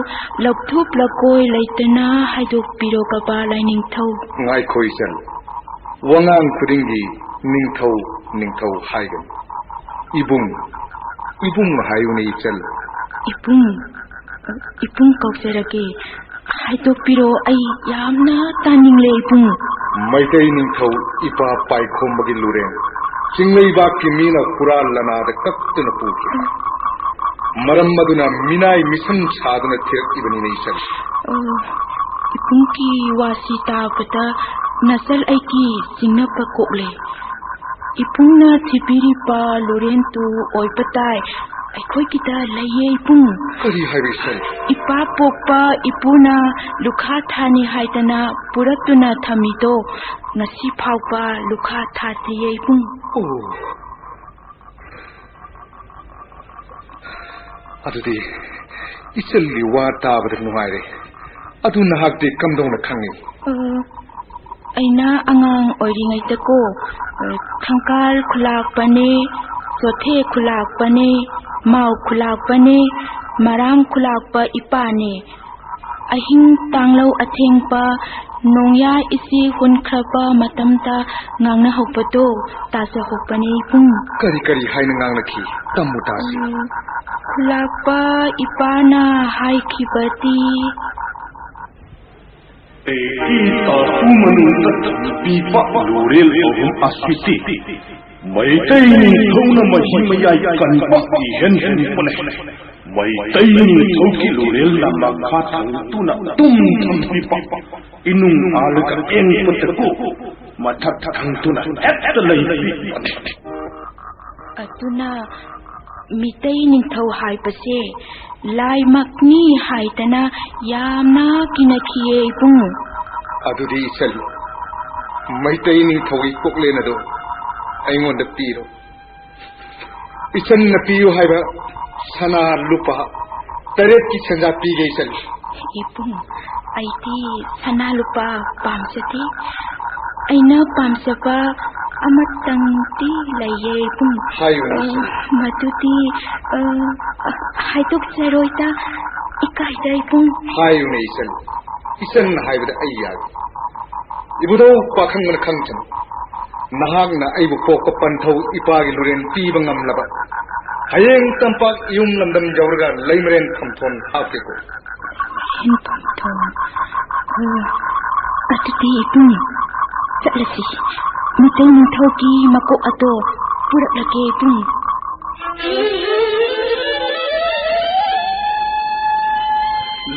ꯂꯧꯊꯣꯛ ꯂꯧꯀꯣꯏ ꯂꯩꯇꯅ ꯍꯥꯏꯗꯣꯛꯄꯤꯔꯣ ꯕꯕꯥ ꯂꯥꯏꯅꯤꯡꯊꯧ꯫ ꯉꯥꯏꯈꯣ ꯏꯆꯜ, ꯋꯥꯉꯥꯡ ꯈꯨꯗꯤꯡꯒꯤ ꯅꯤꯡꯊꯧ, ꯅꯤꯡꯊꯧ ꯍꯥꯏꯒꯅꯨ꯫ ꯏꯕꯨꯡ, ꯏꯕꯨꯡ ꯍꯥꯏꯌꯨꯅꯦ ꯏꯆꯜ꯫ ꯏꯕꯨꯡ, ꯏꯕꯨꯡ ꯀꯧꯖꯔꯒꯦ꯫ ꯍꯥꯏꯗꯣꯛꯄꯤꯔꯣ, ꯑꯩ ꯌꯥꯝꯅ ꯇꯥꯅꯤꯡꯂꯦ ꯏꯕꯨꯡ꯫ ꯃꯩꯇꯩ ꯅꯤꯡꯊꯧ ꯏꯄꯥ ꯄꯥꯏꯈꯣꯝꯕꯒꯤ ꯂꯨꯔꯦꯟ ꯆꯤꯡꯂꯩꯕꯥꯛꯀꯤ ꯃꯤꯅ ꯍꯨꯔꯥꯟ ꯂꯅꯥꯗ ꯀꯛꯇꯨꯅ ꯄꯨꯈꯤ꯫ ꯃꯔꯝ ꯑꯗꯨꯅ ꯃꯤꯅꯥꯏ ꯃꯤꯁꯝ ꯁꯥꯗꯨꯅ ꯊꯤꯔꯛꯏꯕꯅꯤꯅꯦ ꯏꯆꯜ꯫ ꯑꯣ, ꯏꯕꯨꯡꯒꯤ ꯋꯥꯁꯤ ꯇꯥꯕꯗ ꯅꯆꯜ ꯑꯩꯒꯤ ꯆꯤꯡꯅꯕ ꯀꯣꯛꯂꯦ꯫ ꯏꯕꯨꯡꯅ ꯊꯤꯕꯤꯔꯤꯕ ꯂꯨꯔꯦꯟꯗꯨ ꯑꯣꯏꯕ ꯇꯥꯏ꯫ ꯑꯩꯈꯣꯏꯒꯤꯗ ꯂꯩꯌꯦ, ꯏꯕꯨꯡ꯫ ꯀꯔꯤ ꯍꯥꯏꯕ, ꯏꯆꯟ? ꯏꯄꯥ ꯄꯣꯛꯄ ꯏꯄꯨꯅ ꯂꯨꯈꯥ ꯊꯥꯅꯤ ꯍꯥꯏꯗꯅ ꯄꯨꯔꯛꯇꯨꯅ ꯊꯝꯃꯤꯗꯣ ꯉꯁꯤ ꯐꯥꯎꯕ ꯂꯨꯈꯥ ꯊꯥꯗ꯭ꯔꯤꯌꯦ, ꯏꯕꯨꯡ꯫ ꯑꯣ꯫ ꯑꯗꯨꯗꯤ ꯏꯆꯜꯒꯤ ꯋꯥ ꯇꯥꯕꯗ ꯅꯨꯡꯉꯥꯏꯔꯦ꯫ ꯑꯗꯨ ꯅꯍꯥꯛꯇꯤ ꯀꯝꯗꯧꯅ ꯈꯪꯉꯤ? ꯑ, ꯑꯩꯅ ꯑꯉꯥꯡ ꯑꯣꯏꯔꯤꯉꯩꯗꯀꯣ, ꯑ, ꯈꯪꯀꯥꯔ ꯈꯨꯂꯥꯛꯄꯅꯦ, ꯆꯣꯊꯦ ꯈꯨꯂꯥꯛꯄꯅꯦ, ꯃꯥꯎ ꯈꯨꯂꯥꯛꯄꯅꯦ, ꯃꯔꯥꯝ ꯈꯨꯂꯥꯛꯄ ꯏꯄꯥꯅꯦ꯫ ꯑꯍꯤꯡ ꯇꯥꯡꯂꯧ ꯑꯊꯦꯡꯕ ꯅꯣꯡꯌꯥ ꯏꯆꯦ ꯍꯨꯟꯈ꯭ꯔꯕ ꯃꯇꯝꯗ ꯉꯥꯡꯅꯍꯧꯕꯗꯣ ꯇꯥꯖꯍꯧꯕꯅꯦ, ꯏꯕꯨꯡ꯫ ꯀꯔꯤ ꯀꯔꯤ ꯍꯥꯏꯅ ꯉꯥꯡꯅꯈꯤ? ꯇꯝꯃꯨ ꯇꯥꯁꯤ꯫ ꯎꯝ, ꯈꯨꯂꯥꯛꯄ ꯏꯄꯥꯅ ꯍꯥꯏꯈꯤꯕꯗꯤ, ꯑꯩꯒꯤ ꯇꯥꯄꯨ ꯃꯅꯨꯡꯗ ꯊꯝꯕꯤꯕ ꯂꯨꯔꯦꯜ ꯑꯍꯨꯝ ꯑꯁꯤꯗꯤ ꯃꯩꯇꯩ ꯅꯤꯡꯊꯧꯅ ꯃꯍꯤ ꯃꯌꯥꯏ ꯀꯟꯕ ꯏꯍꯦꯟ ꯍꯦꯟꯕꯅꯦ꯫ ꯃꯩꯇꯩ ꯅꯤꯡꯊꯧꯒꯤ ꯂꯨꯔꯦꯜꯅ ꯃꯈꯥ ꯊꯪꯗꯨꯅ ꯇꯨꯝ ꯊꯝꯕꯤꯕ, ꯏꯅꯨꯡ ꯑꯥꯜꯂꯒ ꯌꯦꯡꯕꯗꯀꯣ ꯃꯊꯛ ꯊꯪꯗꯨꯅ ꯍꯦꯛꯇ ꯂꯩꯕꯤꯕꯅꯦ꯫ ꯑꯗꯨꯅ ꯃꯤꯇꯩ ꯅꯤꯡꯊꯧ ꯍꯥꯏꯕꯁꯦ ꯂꯥꯏꯃꯛꯅꯤ ꯍꯥꯏꯗꯅ ꯌꯥꯝꯅ ꯀꯤꯅꯈꯤꯌꯦ, ꯏꯕꯨꯡ꯫ ꯑꯗꯨꯗꯤ ꯏꯆꯜ, ꯃꯩꯇꯩ ꯅꯤꯡꯊꯧꯒꯤ ꯀꯣꯛꯂꯦꯟ ꯑꯗꯨ ꯑꯩꯉꯣꯟꯗ ꯄꯤꯔꯣ꯫ ꯏꯆꯟꯅ ꯄꯤꯌꯨ ꯍꯥꯏꯕ ꯁꯅꯥ ꯂꯨꯄꯥ ꯇꯔꯦꯠꯀꯤ ꯁꯦꯟꯖꯥ ꯄꯤꯒꯦ, ꯏꯆꯟ꯫ ꯏꯕꯨꯡ, ꯑꯩꯗꯤ ꯁꯅꯥ ꯂꯨꯄꯥ ꯄꯥꯝꯖꯗꯦ꯫ ꯑꯩꯅ ꯄꯥꯝꯖꯕ ꯑꯃꯇꯪꯗꯤ ꯂꯩꯌꯦ, ꯏꯕꯨꯡ꯫ ꯍꯥꯏꯌꯨꯅꯦ, ꯑ, ꯏꯆꯟ꯫ ꯃꯗꯨꯗꯤ, ꯑ, ꯍꯥꯏꯗꯣꯛꯆꯔꯣꯏꯗ, ꯏꯀꯥꯏꯗ, ꯏꯕꯨꯡ꯫ ꯍꯥꯏꯌꯨꯅꯦ, ꯏꯆꯟ꯫ ꯏꯆꯟꯅ ꯍꯥꯏꯕꯗ ꯑꯩ ꯌꯥꯔꯤ꯫ ꯏꯕꯨꯙꯧ ꯄꯥꯈꯪꯕꯅ ꯈꯪꯁꯅꯨ꯫ ꯅꯍꯥꯛꯅ ꯑꯩꯕꯨ ꯄꯣꯛꯄ ꯄꯟꯊꯧ ꯏꯄꯥꯒꯤ ꯂꯨꯔꯦꯟ ꯄꯤꯕ ꯉꯝꯂꯕ, ꯍꯌꯦꯡ ꯇꯝꯄꯥꯛ ꯏꯌꯨꯝ ꯂꯝꯗꯝ ꯌꯧꯔꯒ ꯂꯩꯃꯔꯦꯟ ꯈꯝꯊꯣꯟ ꯍꯥꯞꯀꯦꯀꯣ꯫ ꯂꯩꯃꯔꯦꯟ ꯈꯝꯊꯣꯟ? ꯑꯣ, ꯑꯗꯨꯗꯤ ꯏꯕꯨꯡ, ꯆꯠꯂꯁꯤ꯫ ꯃꯤꯇꯩ ꯅꯤꯡꯊꯧꯒꯤ ꯃꯀꯣꯛ ꯑꯗꯣ ꯄꯨꯔꯛꯂꯒꯦ, ꯏꯕꯨꯡ꯫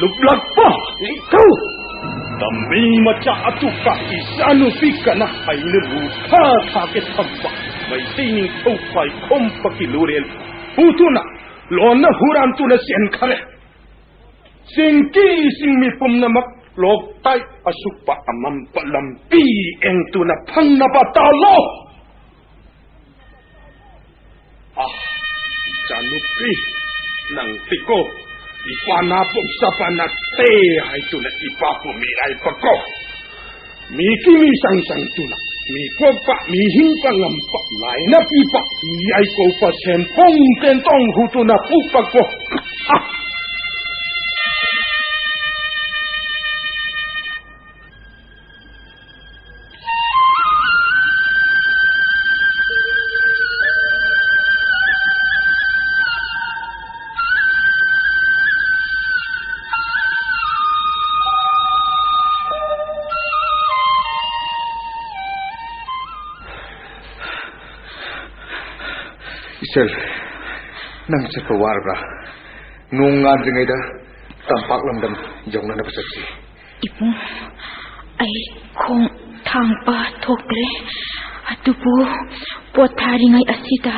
ꯂꯨꯞꯂꯛꯄ ꯅꯤꯡꯊꯧ! ꯇꯝꯕꯤ ꯃꯆꯥ ꯑꯇꯨꯞꯄ ꯏꯆꯥꯅꯨꯄꯤ ꯀꯅꯥ ꯍꯩꯅ ꯂꯨꯈꯥ ꯊꯥꯒꯦ ꯊꯝꯕ? ꯃꯩꯇꯩ ꯅꯤꯡꯊꯧ ꯈ꯭ꯋꯥꯏꯈꯣꯝ ꯄꯀꯤ ꯂꯨꯔꯦꯜ ꯍꯨꯗꯨꯅ ꯂꯣꯟꯅ ꯍꯨꯔꯥꯟꯗꯨꯅ ꯆꯦꯟꯈꯔꯦ꯫ ꯆꯤꯡꯒꯤ ꯆꯤꯡꯃꯤ ꯄꯨꯝꯅꯃꯛ ꯂꯣꯛꯇꯥꯏ ꯑꯁꯨꯛꯄ ꯑꯃꯝꯕ ꯂꯝꯕꯤ ꯌꯦꯡꯗꯨꯅ ꯐꯪꯅꯕ ꯇꯥꯜꯂꯣ꯫ ꯑꯥ, ꯏꯆꯥꯅꯨꯄꯤ, ꯅꯪꯁꯤꯀꯣ, ꯏꯄꯥꯅ ꯄꯣꯛꯆꯕ ꯅꯠꯇꯦ ꯍꯥꯏꯗꯨꯅ ꯏꯄꯥꯕꯨ ꯃꯤꯔꯥꯏꯕꯀꯣ꯫ ꯃꯤꯒꯤ ꯃꯤꯆꯪ ꯆꯪꯗꯨꯅ ꯃꯤ ꯄꯣꯛꯄ, ꯃꯤ ꯍꯤꯡꯕ ꯉꯝꯕ, ꯂꯥꯏꯅ ꯄꯤꯕ ꯌꯥꯏ ꯀꯧꯕ ꯁꯦꯟꯐꯝ ꯇꯦꯟꯇꯣꯡ ꯍꯨꯗꯨꯅ ꯄꯨꯕꯀꯣ꯫ ꯑꯥ! ꯏꯆꯜ, ꯅꯪ ꯆꯠꯄ ꯋꯥꯔꯕ꯭ꯔꯥ? ꯅꯣꯡ ꯉꯥꯟꯗ꯭ꯔꯤꯉꯩꯗ ꯇꯝꯄꯥꯛ ꯂꯝꯗꯝ ꯌꯧꯅꯅꯕ ꯆꯠꯁꯤ꯫ ꯏꯕꯨꯡ, ꯑꯩ ꯈꯣꯡ ꯊꯥꯡꯕ ꯊꯣꯛꯇ꯭ꯔꯦ꯫ ꯑꯗꯨꯕꯨ ꯄꯣꯊꯥꯔꯤꯉꯩ ꯑꯁꯤꯗ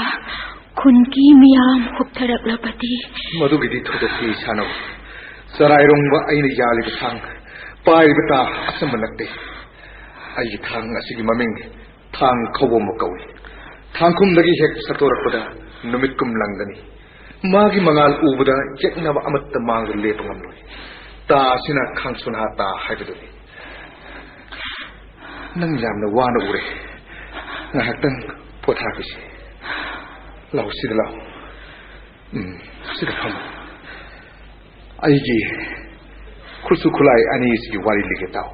ꯈꯨꯟꯒꯤ ꯃꯤꯌꯥꯝ ꯍꯨꯞꯊꯔꯛꯂꯕꯗꯤ? ꯃꯗꯨꯒꯤꯗꯤ ꯊꯣꯏꯗꯣꯛꯄ ꯁꯥꯟꯅꯧ꯫ ꯆꯔꯥꯏꯔꯣꯡꯕ ꯑꯩꯅ ꯌꯥꯜꯂꯤꯕ ꯊꯥꯡ, ꯄꯥꯏꯔꯤꯕ ꯇꯥ ꯑꯆꯝꯕ ꯅꯠꯇꯦ꯫ ꯑꯩꯒꯤ ꯊꯥꯡ ꯑꯁꯤꯒꯤ ꯃꯃꯤꯡ ꯊꯥꯡ ꯈꯧꯕꯣꯝꯕ ꯀꯧꯏ꯫ ꯊꯥꯡꯈꯨꯝꯗꯒꯤ ꯍꯦꯛ ꯁꯠꯇꯣꯔꯛꯄꯗ ꯅꯨꯃꯤꯠꯀꯨꯝ ꯂꯪꯒꯅꯤ꯫ ꯃꯥꯒꯤ ꯃꯉꯥꯜ ꯎꯕꯗ ꯌꯦꯛꯅꯕ ꯑꯃꯠꯇ ꯃꯥꯡꯗ ꯂꯦꯞꯄ ꯉꯝꯂꯣꯏ꯫ ꯇꯥ ꯑꯁꯤꯅ ꯈꯥꯡꯁꯨꯅꯥ ꯇꯥ ꯍꯥꯏꯕꯗꯨꯅꯤ꯫ ꯅꯪ ꯌꯥꯝꯅ ꯋꯥꯅ ꯎꯔꯦ꯫ ꯉꯥꯏꯍꯥꯛꯇꯪ ꯄꯣꯊꯥꯈꯤꯁꯤ꯫ ꯂꯥꯛꯑꯣ, ꯁꯤꯗ ꯂꯥꯛꯑꯣ꯫ ꯎꯝ, ꯁꯤꯗ ꯐꯝꯃꯨ꯫ ꯑꯩꯒꯤ ꯈꯨꯠꯁꯨ ꯈꯨꯠꯂꯥꯏ ꯑꯅꯤꯁꯤꯒꯤ ꯋꯥꯔꯤ ꯂꯤꯒꯦ ꯇꯥꯎ꯫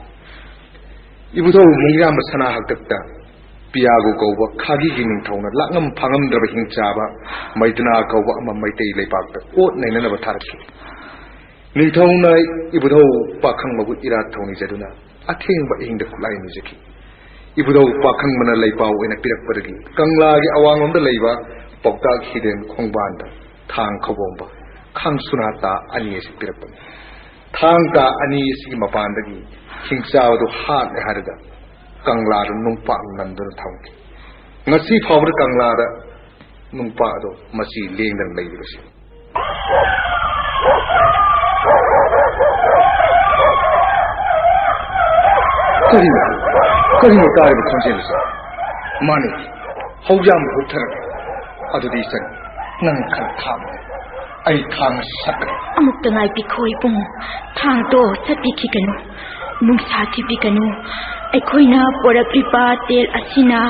ꯏꯕꯨꯙꯧ ꯃꯨꯡꯌꯥꯝꯕ ꯁꯅꯥ ꯍꯥꯛꯇꯛꯇ ꯄꯤꯌꯥꯒꯨ ꯀꯧꯕ ꯈꯥꯒꯤꯒꯤ ꯅꯤꯡꯊꯧꯅ ꯂꯥꯛꯉꯝ ꯐꯥꯉꯝꯗ꯭ꯔꯕ ꯍꯤꯡꯆꯥꯕ ꯃꯩꯗꯨꯅꯥ ꯀꯧꯕ ꯑꯃ ꯃꯩꯇꯩ ꯂꯩꯄꯥꯛꯇ ꯑꯣꯠ ꯅꯩꯅꯅꯕ ꯊꯥꯔꯛꯈꯤ꯫ ꯅꯤꯡꯊꯧꯅ ꯏꯕꯨꯙꯧ ꯄꯥꯈꯪꯕꯕꯨ ꯏꯔꯥꯠ ꯊꯧꯅꯤꯖꯗꯨꯅ ꯑꯊꯦꯡꯕ ꯑꯍꯤꯡꯗ ꯈꯨꯠꯂꯥꯏ ꯅꯤꯖꯈꯤ꯫ ꯏꯕꯨꯙꯧ ꯄꯥꯈꯪꯕꯅ ꯂꯩꯄꯥꯎ ꯑꯣꯏꯅ ꯄꯤꯔꯛꯄꯗꯒꯤ ꯀꯪꯂꯥꯒꯤ ꯑꯋꯥꯡꯂꯣꯝꯗ ꯂꯩꯕ ꯄꯥꯎꯇꯥꯛ ꯍꯤꯔꯦꯟ ꯈꯣꯡꯕꯥꯟꯗ ꯊꯥꯡ ꯈꯧꯕꯣꯝꯕ, ꯈꯥꯡ ꯁꯨꯅꯥꯇꯥ ꯑꯅꯤ ꯑꯁꯤ ꯄꯤꯔꯛꯄꯅꯤ꯫ ꯊꯥꯡ ꯇꯥ ꯑꯅꯤ ꯑꯁꯤꯒꯤ ꯃꯄꯥꯟꯗꯒꯤ ꯍꯤꯡꯆꯥꯕꯗꯨ ꯍꯥꯠꯂꯦ ꯍꯥꯏꯔꯒ ꯀꯪꯂꯥꯗ ꯅꯨꯡꯄꯥꯛ ꯅꯟꯗꯨꯅ ꯊꯝꯈꯤ꯫ ꯉꯁꯤ ꯐꯥꯎꯕꯗ ꯀꯪꯂꯥꯗ ꯅꯨꯄꯥ ꯑꯗꯣ ꯃꯆꯤ ꯂꯦꯡꯗꯅ ꯂꯩꯔꯤꯕꯁꯤ꯫ ꯀꯔꯤꯅꯣ? ꯀꯔꯤꯅꯣ ꯇꯥꯔꯤꯕ ꯈꯣꯟꯖꯦꯜ ꯑꯁꯤ? ꯃꯥꯅꯤ, ꯍꯧꯌꯥꯝ ꯍꯨꯠꯊꯔꯒꯦ꯫ ꯑꯗꯨꯗꯤ ꯏꯆꯟ, ꯅꯪ ꯈꯔ ꯈꯥꯡꯉꯨ꯫ ꯑꯩ ꯊꯥꯡ ꯑꯁꯤ ꯁꯠꯀꯅꯤ꯫ ꯑꯃꯨꯛꯇ ꯉꯥꯏꯕꯤꯈꯣ ꯏꯕꯨꯡ, ꯊꯥꯡꯗꯣ ꯁꯠꯄꯤꯈꯤꯒꯅꯨ, ꯅꯨꯡꯁꯥ ꯊꯤꯕꯤꯒꯅꯨ꯫ ꯑꯩꯈꯣꯏꯅ ꯄꯣꯔꯛꯂꯤꯕ ꯇꯦꯜ ꯑꯁꯤꯅ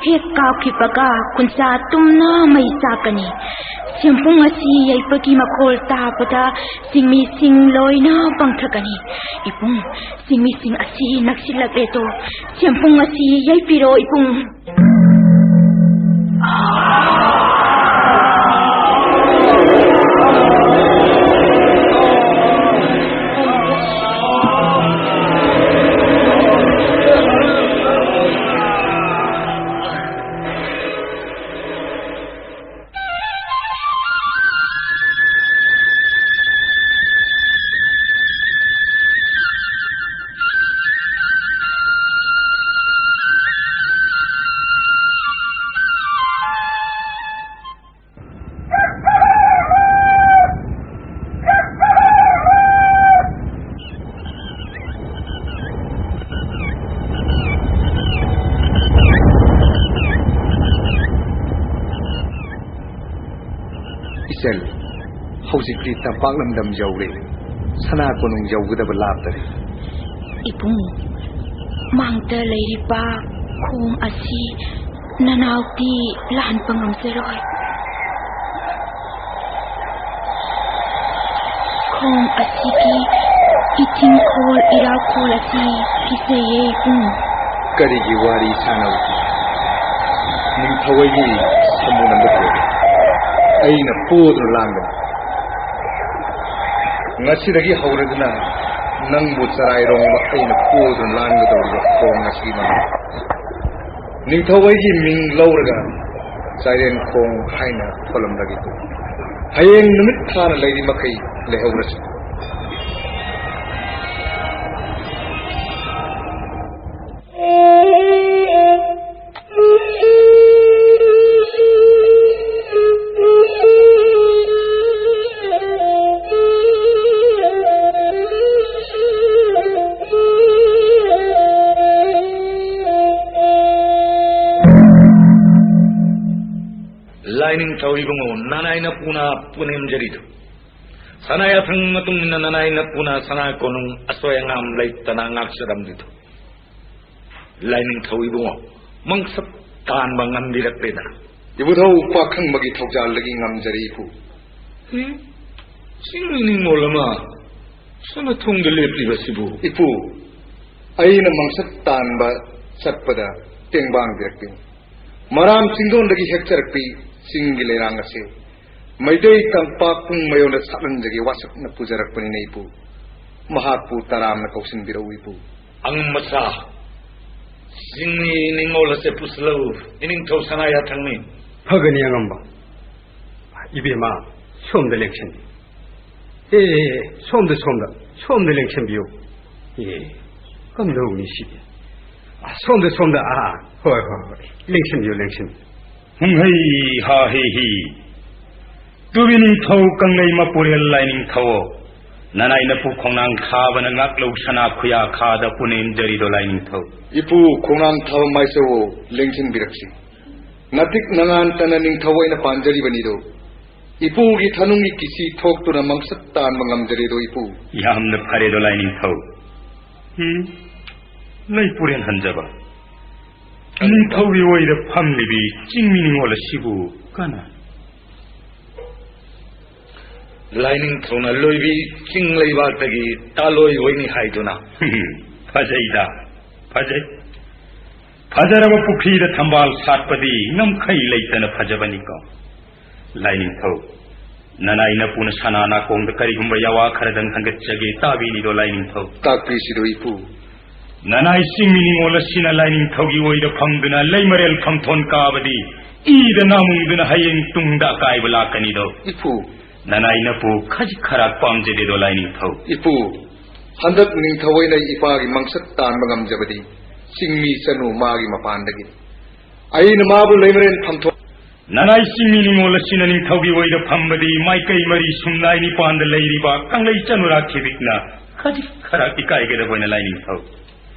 ꯍꯦꯛ ꯀꯥꯞꯈꯤꯕꯒ ꯈꯨꯟꯁꯥ ꯇꯨꯝꯅ ꯃꯩ ꯆꯥꯛꯀꯅꯤ꯫ ꯁꯦꯝꯐꯨꯡ ꯑꯁꯤ ꯌꯩꯕꯒꯤ ꯃꯈꯣꯜ ꯇꯥꯕꯗ ꯆꯤꯡꯃꯤꯁꯤꯡ ꯂꯣꯏꯅ ꯄꯪꯊꯒꯅꯤ꯫ ꯏꯕꯨꯡ, ꯆꯤꯡꯃꯤꯁꯤꯡ ꯑꯁꯤ ꯅꯛꯁꯤꯜꯂꯛꯂꯦꯗꯣ꯫ ꯁꯦꯝꯐꯨꯡ ꯑꯁꯤ ꯌꯩꯕꯤꯔꯣ ꯏꯕꯨꯡ꯫ ꯏꯆꯜ, ꯍꯧꯖꯤꯛꯇꯤ ꯇꯝꯄꯥꯛ ꯂꯝꯗꯝ ꯌꯧꯔꯦ꯫ ꯁꯅꯥ ꯀꯣꯅꯨꯡ ꯌꯧꯒꯗꯕ ꯂꯥꯞꯇꯔꯦ꯫ ꯏꯕꯨꯡ, ꯃꯥꯡꯗ ꯂꯩꯔꯤꯕ ꯈꯣꯡ ꯑꯁꯤ ꯅꯅꯥꯎꯗꯤ ꯂꯥꯟꯕ ꯉꯝꯖꯔꯣꯏ꯫ ꯈꯣꯡ ꯑꯁꯤꯒꯤ ꯏꯊꯤꯡꯈꯣꯜ ꯏꯔꯥꯈꯣꯜ ꯑꯁꯤ ꯀꯤꯖꯩꯌꯦ ꯏꯕꯨꯡ꯫ ꯀꯔꯤꯒꯤ ꯋꯥꯔꯤ ꯁꯥꯟꯅꯕ? ꯅꯤꯡꯊꯧ ꯑꯩꯒꯤ ꯁꯃꯨ ꯅꯝꯕ ꯊꯣꯛꯑꯦ꯫ ꯑꯩꯅ ꯄꯣꯗꯨꯅ ꯂꯥꯟꯒꯅꯤ꯫ ꯉꯁꯤꯗꯒꯤ ꯍꯧꯔꯗꯨꯅ ꯅꯪꯕꯨ ꯆꯔꯥꯏꯔꯣꯡꯕ ꯑꯩꯅ ꯄꯣꯗꯨꯅ ꯂꯥꯟꯒꯗꯧꯔꯤꯕ ꯈꯣꯡ ꯑꯁꯤꯃꯛ ꯅꯤꯡꯊꯧ ꯑꯩꯒꯤ ꯃꯤꯡ ꯂꯧꯔꯒ ꯆꯥꯏꯔꯦꯟ ꯈꯣꯡ ꯍꯥꯏꯅ ꯊꯣꯜꯂꯝꯂꯒꯦ꯫ ꯍꯌꯦꯡ ꯅꯨꯃꯤꯠ ꯊꯥꯅ ꯂꯩꯔꯤ ꯃꯈꯩ ꯂꯩꯍꯧꯔꯁꯤ꯫ ꯂꯥꯏꯅꯤꯡꯊꯧ ꯏꯕꯨꯡꯉꯣ, ꯅꯅꯥꯏ ꯅꯄꯨꯅ ꯄꯨꯅꯦꯝꯖꯔꯤꯗꯨ, ꯁꯅꯥ ꯌꯥꯊꯪ ꯃꯇꯨꯡ ꯏꯟꯅ ꯅꯅꯥꯏ ꯅꯄꯨꯅ ꯁꯅꯥ ꯀꯣꯅꯨꯡ ꯑꯁꯣꯏ ꯑꯉꯥꯝ ꯂꯩꯇꯅ ꯉꯥꯛꯆꯔꯝꯂꯤꯗꯨ, ꯂꯥꯏꯅꯤꯡꯊꯧ ꯏꯕꯨꯡꯉꯣ, ꯃꯪꯁꯛ ꯇꯥꯟꯕ ꯉꯝꯕꯤꯔꯛꯂꯦꯗ꯫ ꯏꯕꯨꯙꯧ ꯄꯥꯈꯪꯕꯒꯤ ꯊꯧꯖꯥꯜꯗꯒꯤ ꯉꯝꯖꯔꯦ ꯏꯄꯨ꯫ ꯎꯝ? ꯆꯤꯡꯃꯤ ꯅꯤꯡꯉꯣꯜ ꯑꯃ ꯁꯅꯥꯊꯣꯡꯗ ꯂꯦꯞꯂꯤꯕꯁꯤꯕꯨ? ꯏꯄꯨ, ꯑꯩꯅ ꯃꯪꯁꯛ ꯇꯥꯟꯕ ꯆꯠꯄꯗ ꯇꯦꯡꯕꯥꯡꯕꯤꯔꯛꯄꯤꯅꯤ꯫ ꯃꯔꯥꯝ ꯆꯤꯡꯗꯣꯟꯗꯒꯤ ꯍꯦꯛꯆꯔꯛꯄꯤ ꯆꯤꯡꯒꯤ ꯂꯩꯔꯥꯡ ꯑꯁꯤ ꯃꯩꯇꯩ ꯇꯝꯄꯥꯛ ꯄꯨꯡ ꯃꯌꯣꯟꯗ ꯁꯥꯠꯍꯟꯖꯒꯦ ꯋꯥꯁꯛꯅ ꯄꯨꯖꯔꯛꯄꯅꯤꯅ ꯏꯄꯨ꯫ ꯃꯍꯥꯛꯄꯨ ꯇꯔꯥꯝꯅ ꯀꯧꯁꯤꯟꯕꯤꯔꯛꯎ ꯏꯄꯨ꯫ ꯑꯉꯝ ꯃꯆꯥ, ꯆꯤꯡꯃꯤ ꯅꯤꯡꯉꯣꯜ ꯑꯁꯦ ꯄꯨꯁꯤꯜꯂꯛꯎ꯫ ꯏꯅꯤꯡꯊꯧ ꯁꯅꯥ ꯌꯥꯊꯪꯅꯤ꯫ ꯐꯒꯅꯤ ꯑꯉꯝꯕ꯫ ꯏꯕꯦꯝꯃ, ꯁꯣꯝꯗ ꯂꯦꯡꯁꯤꯟꯕꯤꯌꯨ꯫ ꯑꯦ, ꯑꯦ, ꯑꯦ, ꯁꯣꯝꯗ, ꯁꯣꯝꯗ, ꯁꯣꯝꯗ ꯂꯦꯡꯁꯤꯟꯕꯤꯌꯨ꯫ ꯑꯦ, ꯀꯝꯗꯧꯅꯤ ꯁꯤꯗꯤ? ꯑ, ꯁꯣꯝꯗ, ꯁꯣꯝꯗ, ꯑꯥ, ꯍꯣꯏ, ꯍꯣꯏ, ꯍꯣꯏ, ꯂꯦꯡꯁꯤꯟꯕꯤꯌꯨ, ꯂꯦꯡꯁꯤꯟꯕꯤꯌꯨ꯫ ꯍꯨꯝꯍꯩ ꯍꯥ ꯍꯤ ꯍꯤ꯫ ꯇꯨꯕꯤ ꯅꯤꯡꯊꯧ ꯀꯪꯂꯩ ꯃꯄꯨꯔꯦꯜ ꯂꯥꯏꯅꯤꯡꯊꯧ, ꯅꯅꯥꯏ ꯅꯄꯨ ꯈꯣꯡꯅꯥꯡ ꯊꯥꯕꯅ ꯉꯥꯛꯂꯧ ꯁꯅꯥ ꯈꯨꯌꯥ ꯈꯥꯗ ꯄꯨꯅꯦꯝꯖꯔꯤꯗꯣ ꯂꯥꯏꯅꯤꯡꯊꯧ꯫ ꯏꯄꯨ ꯈꯣꯡꯅꯥꯡ ꯊꯥꯕ ꯃꯥꯏꯆꯧꯋꯣ, ꯂꯦꯡꯁꯤꯟꯕꯤꯔꯛꯁꯤ꯫ ꯅꯇꯤꯛ ꯅꯉꯥꯟꯇꯅ ꯅꯤꯡꯊꯧ ꯑꯩꯅ ꯄꯥꯟꯖꯔꯤꯕꯅꯤꯗꯣ꯫ ꯏꯄꯨꯒꯤ ꯊꯅꯨꯡꯒꯤ ꯀꯤꯁꯤ ꯊꯣꯛꯇꯨꯅ ꯃꯪꯁꯛ ꯇꯥꯟꯕ ꯉꯝꯖꯔꯦꯗꯣ ꯏꯄꯨ꯫ ꯌꯥꯝꯅ ꯐꯔꯦꯗꯣ ꯂꯥꯏꯅꯤꯡꯊꯧ꯫ ꯎꯝ? ꯂꯩꯄꯨꯔꯦꯟ ꯍꯟꯖꯕ꯫ ꯅꯤꯡꯊꯧꯒꯤ ꯑꯣꯏꯗ ꯐꯝꯂꯤꯕꯤ ꯆꯤꯡꯃꯤ ꯅꯤꯉꯣꯜ ꯑꯁꯤꯕꯨ ꯀꯅꯥ? ꯂꯥꯏꯅꯤꯡꯊꯧꯅ ꯂꯣꯏꯕꯤ ꯆꯤꯡ ꯂꯩꯕꯥꯛꯇꯒꯤ ꯇꯥꯂꯣꯏ ꯑꯣꯏꯅꯤ ꯍꯥꯏꯗꯨꯅ꯫ ꯐꯖꯩꯗ, ꯐꯖꯩ꯫ ꯐꯖꯔꯕ ꯄꯨꯈ꯭ꯔꯤꯗ ꯊꯝꯕꯥꯜ ꯁꯥꯠꯄꯗꯤ ꯉꯝꯈꯩ ꯂꯩꯇꯅ ꯐꯖꯕꯅꯤꯀꯣ꯫ ꯂꯥꯏꯅꯤꯡꯊꯧ, ꯅꯅꯥꯏ ꯅꯄꯨꯅ ꯁꯅꯥ ꯅꯥꯀꯣꯡꯗ ꯀꯔꯤꯒꯨꯝꯕ ꯌꯥꯋꯥ ꯈꯔꯗꯪ ꯊꯥꯡꯒꯠꯆꯒꯦ, ꯇꯥꯕꯤꯅꯤꯗꯣ ꯂꯥꯏꯅꯤꯡꯊꯧ? ꯇꯥꯛꯄꯤꯁꯤꯗꯣ ꯏꯄꯨ꯫ ꯅꯅꯥꯏ ꯆꯤꯡꯃꯤ ꯅꯤꯉꯣꯜ ꯑꯁꯤꯅ ꯂꯥꯏꯅꯤꯡꯊꯧꯒꯤ ꯑꯣꯏꯗ ꯐꯝꯗꯨꯅ ꯂꯩꯃꯔꯦꯜ ꯐꯝꯊꯣꯟ ꯀꯥꯕꯗꯤ ꯏꯗ ꯅꯥꯃꯨꯡꯗꯨꯅ ꯍꯌꯦꯡ ꯇꯨꯡꯗ ꯑꯀꯥꯏꯕ ꯂꯥꯛꯀꯅꯤꯗꯣ꯫ ꯏꯄꯨ꯫ ꯅꯅꯥꯏ ꯅꯄꯨ ꯈꯖꯤꯛ ꯈꯔꯥꯛ ꯄꯥꯝꯖꯗꯦꯗꯣ ꯂꯥꯏꯅꯤꯡꯊꯧ? ꯏꯄꯨ, ꯍꯟꯗꯛ ꯅꯤꯡꯊꯧ ꯑꯩꯅ ꯏꯄꯥꯒꯤ ꯃꯪꯁꯛ ꯇꯥꯟꯕ ꯉꯝꯖꯕꯗꯤ ꯆꯤꯡꯃꯤ ꯆꯅꯨ ꯃꯥꯒꯤ ꯃꯄꯥꯟꯗꯒꯤꯅꯤ꯫ ꯑꯩꯅ ꯃꯥꯕꯨ ꯂꯩꯃꯔꯦꯟ ꯐꯝꯊꯣꯛ ꯅꯅꯥꯏ ꯆꯤꯡꯃꯤ ꯅꯤꯉꯣꯜ ꯑꯁꯤꯅ ꯅꯤꯡꯊꯧꯒꯤ ꯑꯣꯏꯗ ꯐꯝꯕꯗꯤ ꯃꯥꯏꯀꯩ ꯃꯔꯤ ꯁꯨꯝꯅꯥꯏ ꯅꯤꯄꯥꯟꯗ ꯂꯩꯔꯤꯕ ꯀꯪꯂꯩ ꯆꯅꯨꯔꯥ ꯈꯤꯕꯤꯛꯅ ꯈꯖꯤꯛ ꯈꯔ ꯏꯀꯥꯏꯒꯗꯕ ꯑꯣꯏꯅ ꯂꯥꯏꯅꯤꯡꯊꯧ꯫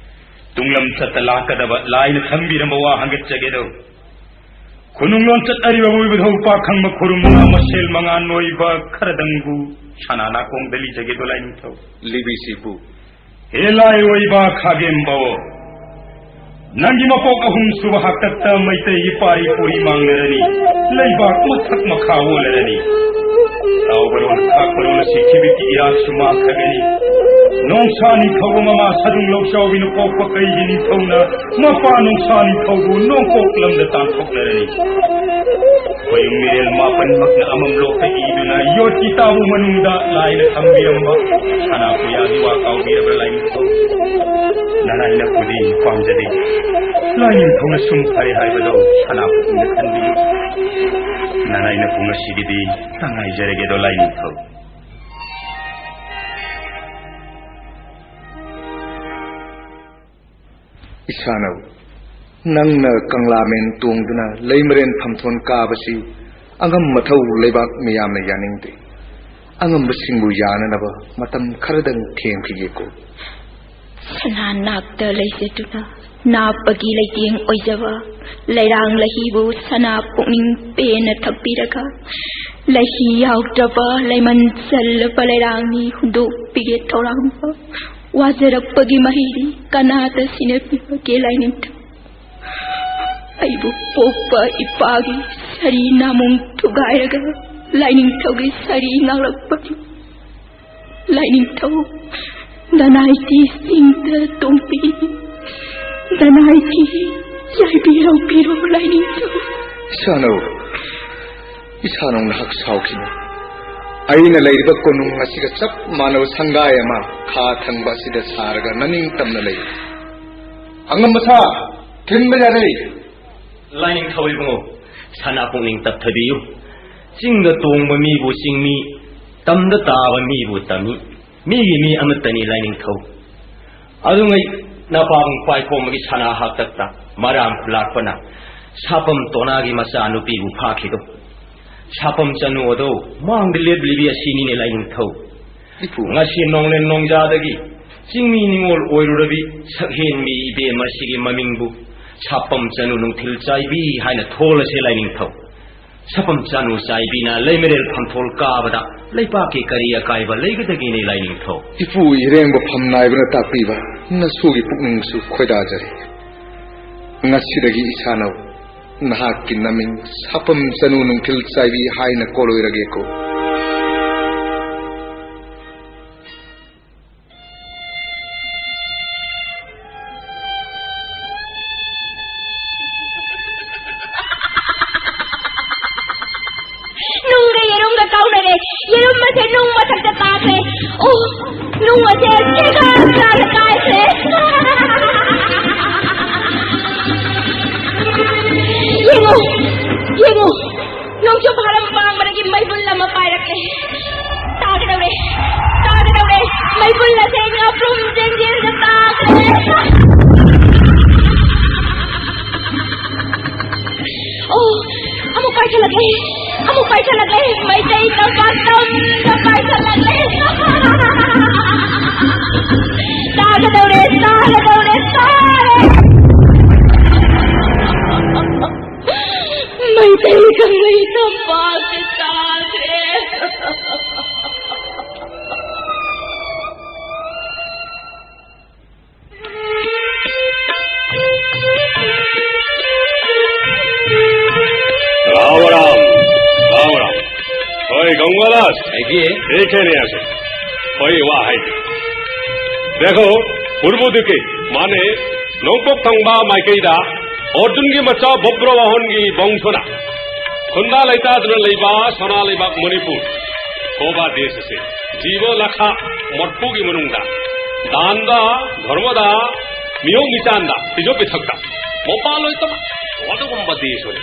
ꯇꯨꯡꯂꯝ ꯆꯠꯇ ꯂꯥꯛꯀꯗꯕ ꯂꯥꯏꯅ ꯊꯝꯕꯤꯔꯝꯕ ꯋꯥ ꯍꯪꯒꯠꯆꯒꯦꯗꯧ꯫ ꯈꯨꯅꯨꯡ ꯂꯣꯟꯆꯠ ꯑꯔꯤꯕ ꯑꯣꯏꯕ ꯊꯧ ꯄꯥꯈꯪꯕ ꯈꯨꯔꯨꯝꯅ ꯃꯁꯦꯜ ꯃꯉꯥꯟ ꯑꯣꯏꯕ ꯈꯔꯗꯪꯕꯨ ꯁꯅꯥ ꯅꯥꯀꯣꯡꯗ ꯂꯤꯖꯒꯦꯗꯣ ꯂꯥꯏꯅꯤꯡꯊꯧ꯫ ꯂꯤꯕꯤꯁꯤꯕꯨ꯫ ꯍꯦ ꯂꯥꯏ ꯑꯣꯏꯕ ꯈꯥꯒꯦꯝꯕꯋꯣ, ꯅꯪꯒꯤ ꯃꯄꯣꯛ ꯑꯍꯨꯝ ꯁꯨꯕ ꯍꯥꯛꯇꯛꯇ ꯃꯩꯇꯩꯒꯤ ꯄꯥꯔꯤ ꯄꯨꯔꯤ ꯃꯥꯡꯂꯔꯅꯤ, ꯂꯩꯕꯥꯛ ꯃꯊꯛ ꯃꯈꯥ ꯑꯣꯜꯂꯔꯅꯤ꯫ ꯇꯥꯎꯕꯔꯣꯜ ꯈꯥꯛꯄꯔꯣꯜ ꯑꯁꯤ ꯊꯤꯕꯤꯛꯀꯤ ꯏꯔꯥꯛꯁꯨ ꯃꯥꯡꯈ꯭ꯔꯒꯅꯤ꯫ ꯅꯣꯡꯁꯥ ꯅꯤꯡꯊꯧꯕ ꯃꯃꯥ ꯁꯥꯗꯨꯡ ꯂꯧꯆꯥꯎꯕꯤꯅ ꯄꯣꯛꯄ ꯀꯩꯒꯤ ꯅꯤꯡꯊꯧꯅ ꯃꯄꯥ ꯅꯣꯡꯁꯥ ꯅꯤꯡꯊꯧꯕꯨ ꯅꯣꯡꯄꯣꯛ ꯂꯝꯗ ꯇꯥꯟꯊꯣꯛꯅꯔꯅꯤ꯫ ꯃꯌꯨꯝ ꯃꯤꯔꯦꯜ ꯃꯥꯄꯟꯃꯛꯅ ꯑꯃꯝꯂꯣꯛꯇ ꯏꯗꯨꯅ ꯌꯣꯠꯀꯤ ꯇꯥꯕꯨ ꯃꯅꯨꯡꯗ ꯂꯥꯏꯅ ꯊꯝꯕꯤꯔꯝꯕ ꯁꯅꯥ ꯄꯨꯌꯥꯒꯤ ꯋꯥ ꯀꯥꯎꯕꯤꯔꯕ꯭ꯔꯥ ꯂꯥꯏꯅꯤꯡꯊꯧ? ꯅꯅꯥꯏꯅ ꯄꯨꯗꯤ ꯄꯥꯝꯖꯗꯦ꯫ ꯂꯥꯏꯅꯤꯡꯊꯧꯅ ꯁꯨꯝ ꯐꯔꯦ ꯍꯥꯏꯕꯗꯣ ꯁꯅꯥ ꯄꯨꯛꯅꯤꯡꯗ ꯈꯟꯕꯤꯌꯨ꯫ ꯅꯅꯥꯏꯅ ꯄꯨ ꯉꯁꯤꯒꯤꯗꯤ ꯇꯉꯥꯏꯖꯔꯒꯦꯗꯣ ꯂꯥꯏꯅꯤꯡꯊꯧ꯫ ꯏꯁꯥꯅꯧ, ꯅꯪꯅ ꯀꯪꯂꯥꯃꯦꯟ ꯇꯣꯡꯗꯨꯅ ꯂꯩꯃꯔꯦꯟ ꯐꯝꯊꯣꯟ ꯀꯥꯕꯁꯤ ꯑꯉꯝ ꯃꯊꯧ ꯂꯩꯕꯥꯛ ꯃꯤꯌꯥꯝꯅ ꯌꯥꯅꯤꯡꯗꯦ꯫ ꯑꯉꯝꯕꯁꯤꯡꯕꯨ ꯌꯥꯅꯅꯕ ꯃꯇꯝ ꯈꯔꯗꯪ ꯊꯦꯝꯈꯤꯒꯦꯀꯣ꯫ ꯁꯅꯥ ꯅꯥꯛꯇ ꯂꯩꯖꯗꯨꯅ ꯅꯥꯞꯄꯒꯤ ꯂꯩꯇꯦꯡ ꯑꯣꯏꯖꯕ ꯂꯩꯔꯥꯡ ꯂꯍꯤꯕꯨ ꯁꯅꯥ ꯄꯨꯛꯅꯤꯡ ꯄꯦꯟꯅ ꯊꯛꯄꯤꯔꯒ, ꯂꯍꯤ ꯌꯥꯎꯗ꯭ꯔꯕ ꯂꯩꯃꯟ ꯆꯜꯂꯕ ꯂꯩꯔꯥꯡꯅꯤ ꯍꯨꯟꯗꯣꯛꯄꯤꯒꯦ ꯊꯧꯔꯥꯡꯕ꯫ ꯋꯥꯖꯔꯛꯄꯒꯤ ꯃꯍꯩꯗꯤ ꯀꯅꯥꯗ ꯁꯤꯟꯅꯕꯤꯕꯒꯦ ꯂꯥꯏꯅꯤꯡꯊꯧ? ꯑꯩꯕꯨ ꯄꯣꯛꯄ ꯏꯄꯥꯒꯤ ꯁꯔꯤ ꯅꯥꯃꯨꯡ ꯊꯨꯒꯥꯏꯔꯒ ꯂꯥꯏꯅꯤꯡꯊꯧꯒꯤ ꯁꯔꯤ ꯉꯥꯛꯂꯛꯄꯅꯤ꯫ ꯂꯥꯏꯅꯤꯡꯊꯧ, ꯅꯅꯥꯏꯇꯤ ꯆꯤꯡꯗ ꯇꯣꯡꯕꯤ, ꯅꯅꯥꯏꯇꯤ ꯌꯥꯏꯕꯤꯔꯧꯕꯤꯔꯣ ꯂꯥꯏꯅꯤꯡꯊꯧ꯫ ꯏꯁꯥꯅꯧ, ꯏꯁꯥꯅꯧ ꯅꯍꯥꯛ ꯁꯥꯎꯈꯤꯅꯨ꯫ ꯑꯩꯅ ꯂꯩꯔꯤꯕ ꯀꯣꯅꯨꯡ ꯑꯁꯤꯒ ꯆꯞ ꯃꯥꯟꯅꯕ ꯁꯪꯒꯥꯏ ꯑꯃ ꯈꯥ ꯊꯪꯕ ꯑꯁꯤꯗ ꯁꯥꯔꯒ ꯅꯅꯤꯡ ꯇꯝꯅ ꯂꯩ꯫ ꯑꯉꯝꯕ ꯁꯥ, ꯊꯤꯟꯕ ꯌꯥꯔꯦ꯫ ꯂꯥꯏꯅꯤꯡꯊꯧ ꯏꯕꯨꯡꯉꯣ, ꯁꯅꯥ ꯄꯨꯛꯅꯤꯡ ꯇꯞꯊꯕꯤꯌꯨ꯫ ꯆꯤꯡꯗ ꯇꯣꯡꯕ ꯃꯤꯕꯨ ꯆꯤꯡꯃꯤ, ꯇꯝꯗ ꯇꯥꯕ ꯃꯤꯕꯨ ꯇꯝꯃꯤ, ꯃꯤꯒꯤ ꯃꯤ ꯑꯃꯠꯇꯅꯤ ꯂꯥꯏꯅꯤꯡꯊꯧ꯫ ꯑꯗꯨꯉꯩ ꯅꯄꯥꯕꯨꯡ ꯄꯥꯏꯈꯣꯝꯕꯒꯤ ꯁꯅꯥ ꯍꯥꯛꯇꯛꯇ ꯃꯔꯥꯝ ꯈꯨꯂꯥꯛꯄꯅ ꯁꯥꯄꯝ ꯇꯣꯅꯥꯒꯤ ꯃꯆꯥ ꯅꯨꯄꯤꯕꯨ ꯐꯥꯈꯤꯗꯣ꯫ ꯁꯥꯄꯝ ꯆꯅꯨ ꯑꯗꯣ ꯃꯥꯡꯗ ꯂꯦꯞꯂꯤꯕꯤ ꯑꯁꯤꯅꯤꯅꯦ ꯂꯥꯏꯅꯤꯡꯊꯧ꯫ ꯏꯄꯨ꯫ ꯉꯁꯤ ꯅꯣꯡꯂꯦꯟ ꯅꯣꯡꯖꯥꯗꯒꯤ ꯆꯤꯡꯃꯤ ꯅꯤꯉꯣꯜ ꯑꯣꯏꯔꯨꯔꯕꯤ ꯁꯛꯍꯦꯟꯕꯤ ꯏꯕꯦꯝ ꯑꯁꯤꯒꯤ ꯃꯃꯤꯡꯕꯨ ꯁꯥꯄꯝ ꯆꯅꯨ ꯅꯨꯡꯊꯤꯜ ꯆꯥꯏꯕꯤ ꯍꯥꯏꯅ ꯊꯣꯜꯂꯁꯦ ꯂꯥꯏꯅꯤꯡꯊꯧ꯫ ꯁꯥꯄꯝ ꯆꯅꯨ ꯆꯥꯏꯕꯤꯅ ꯂꯩꯃꯔꯦꯜ ꯐꯝꯊꯣꯜ ꯀꯥꯕꯗ ꯂꯩꯄꯥꯛꯀꯤ ꯀꯔꯤ ꯑꯀꯥꯏꯕ ꯂꯩꯒꯗꯒꯦꯅꯦ ꯂꯥꯏꯅꯤꯡꯊꯧ? ꯏꯄꯨ ꯏꯔꯦꯡꯕ ꯐꯝ ꯅꯥꯏꯕꯅ ꯇꯥꯛꯄꯤꯕ ꯅꯁꯨꯒꯤ ꯄꯨꯛꯅꯤꯡꯁꯨ ꯈꯣꯏꯗꯥꯖꯔꯤ꯫ ꯉꯁꯤꯗꯒꯤ ꯏꯁꯥꯅ ꯅꯍꯥꯛꯀꯤ ꯅꯃꯤꯡ ꯁꯥꯄꯝ ꯆꯅꯨ ꯅꯨꯡꯊꯤꯜ ꯆꯥꯏꯕꯤ ꯍꯥꯏꯅ ꯀꯣꯜꯂꯣꯏꯔꯒꯦꯀꯣ꯫ ꯅꯨꯡꯒ ꯌꯦꯔꯨꯝꯒ ꯀꯥꯎꯅꯔꯦ꯫ ꯌꯦꯔꯨꯝ ꯑꯁꯦ ꯅꯨꯡ ꯃꯊꯛꯇ ꯇꯥꯈ꯭ꯔꯦ꯫ ꯑꯣ, ꯅꯨꯡ ꯑꯁꯦ ꯆꯦꯒꯥ ꯆꯥꯔ ꯀꯥꯏꯈ꯭ꯔꯦ꯫ ꯌꯦꯡꯉꯨ, ꯌꯦꯡꯉꯨ, ꯅꯣꯡꯆꯨꯞ ꯍꯥꯔꯝ ꯄꯥꯡꯕꯗꯒꯤ ꯃꯩꯕꯨꯜ ꯑꯃ ꯄꯥꯏꯔꯛꯂꯦ꯫ ꯇꯥꯒꯗꯧꯔꯦ, ꯇꯥꯒꯗꯧꯔꯦ꯫ ꯃꯩꯕꯨꯜ ꯑꯁꯦ ꯉꯥꯄ꯭ꯔꯨꯝ ꯆꯦꯟꯖꯦꯜꯗ ꯇꯥꯈ꯭ꯔꯦ꯫ ꯑꯣ, ꯑꯃꯨꯛ ꯄꯥꯏꯁꯜꯂꯛꯂꯦ, ꯑꯃꯨꯛ ꯄꯥꯏꯁꯜꯂꯛꯂꯦ꯫ ꯃꯩꯇꯩ ꯇꯝꯄꯥꯛꯇ ꯑꯃꯨꯛ ꯄꯥꯏꯁꯜꯂꯛꯂꯦ꯫ ꯇꯥꯒꯗꯧꯔꯦ, ꯇꯥꯒꯗꯧꯔꯦ, ꯇꯥꯔꯦ꯫ ꯃꯩꯇꯩ ꯀꯪꯂꯩ ꯇꯝꯄꯥꯛꯇ ꯇꯥꯈ꯭ꯔꯦ꯫ ꯔꯥꯝ ꯔꯥꯝ, ꯔꯥꯝ ꯔꯥꯝ꯫ ꯍꯣꯏ, ꯒꯪꯒꯥꯗꯥꯁ꯫ ꯑꯩꯒꯤ? ꯑꯩ ꯈꯦꯅꯦ ꯑꯁꯦ꯫ ꯍꯣꯏ, ꯋꯥ ꯍꯥꯏꯒꯦ꯫ ꯗꯦꯈꯣ, ꯄꯨꯔꯕꯨꯗꯨꯀꯤ, ꯃꯥꯅꯦ, ꯅꯣꯡꯄꯣꯛ ꯊꯪꯕ ꯃꯥꯏꯀꯩꯗ ꯑꯔꯖꯨꯟꯒꯤ ꯃꯆꯥ ꯕꯕ꯭ꯔ ꯋꯥꯍꯟꯒꯤ ꯕꯣꯡꯁꯣꯅ ꯈꯨꯟꯗꯥ ꯂꯩꯇꯥꯗꯨꯅ ꯂꯩꯕ ꯁꯅꯥ ꯂꯩꯕꯥꯛ ꯃꯅꯤꯄꯨꯔ ꯀꯧꯕ ꯗꯦꯁ ꯑꯁꯦ ꯖꯤꯕ ꯂꯥꯈ ꯃꯔꯐꯨꯒꯤ ꯃꯅꯨꯡꯗ ꯗꯥꯟꯗ, ꯙꯔꯃꯗ, ꯃꯤꯑꯣꯡ ꯃꯤꯆꯥꯟꯗ, ꯐꯤꯖꯣꯜ ꯄꯤꯊꯛꯇ ꯃꯄꯥꯟ ꯂꯣꯏ ꯇꯝꯕ ꯑꯗꯨꯒꯨꯝꯕ ꯗꯦꯁ ꯑꯣꯏꯔꯦ꯫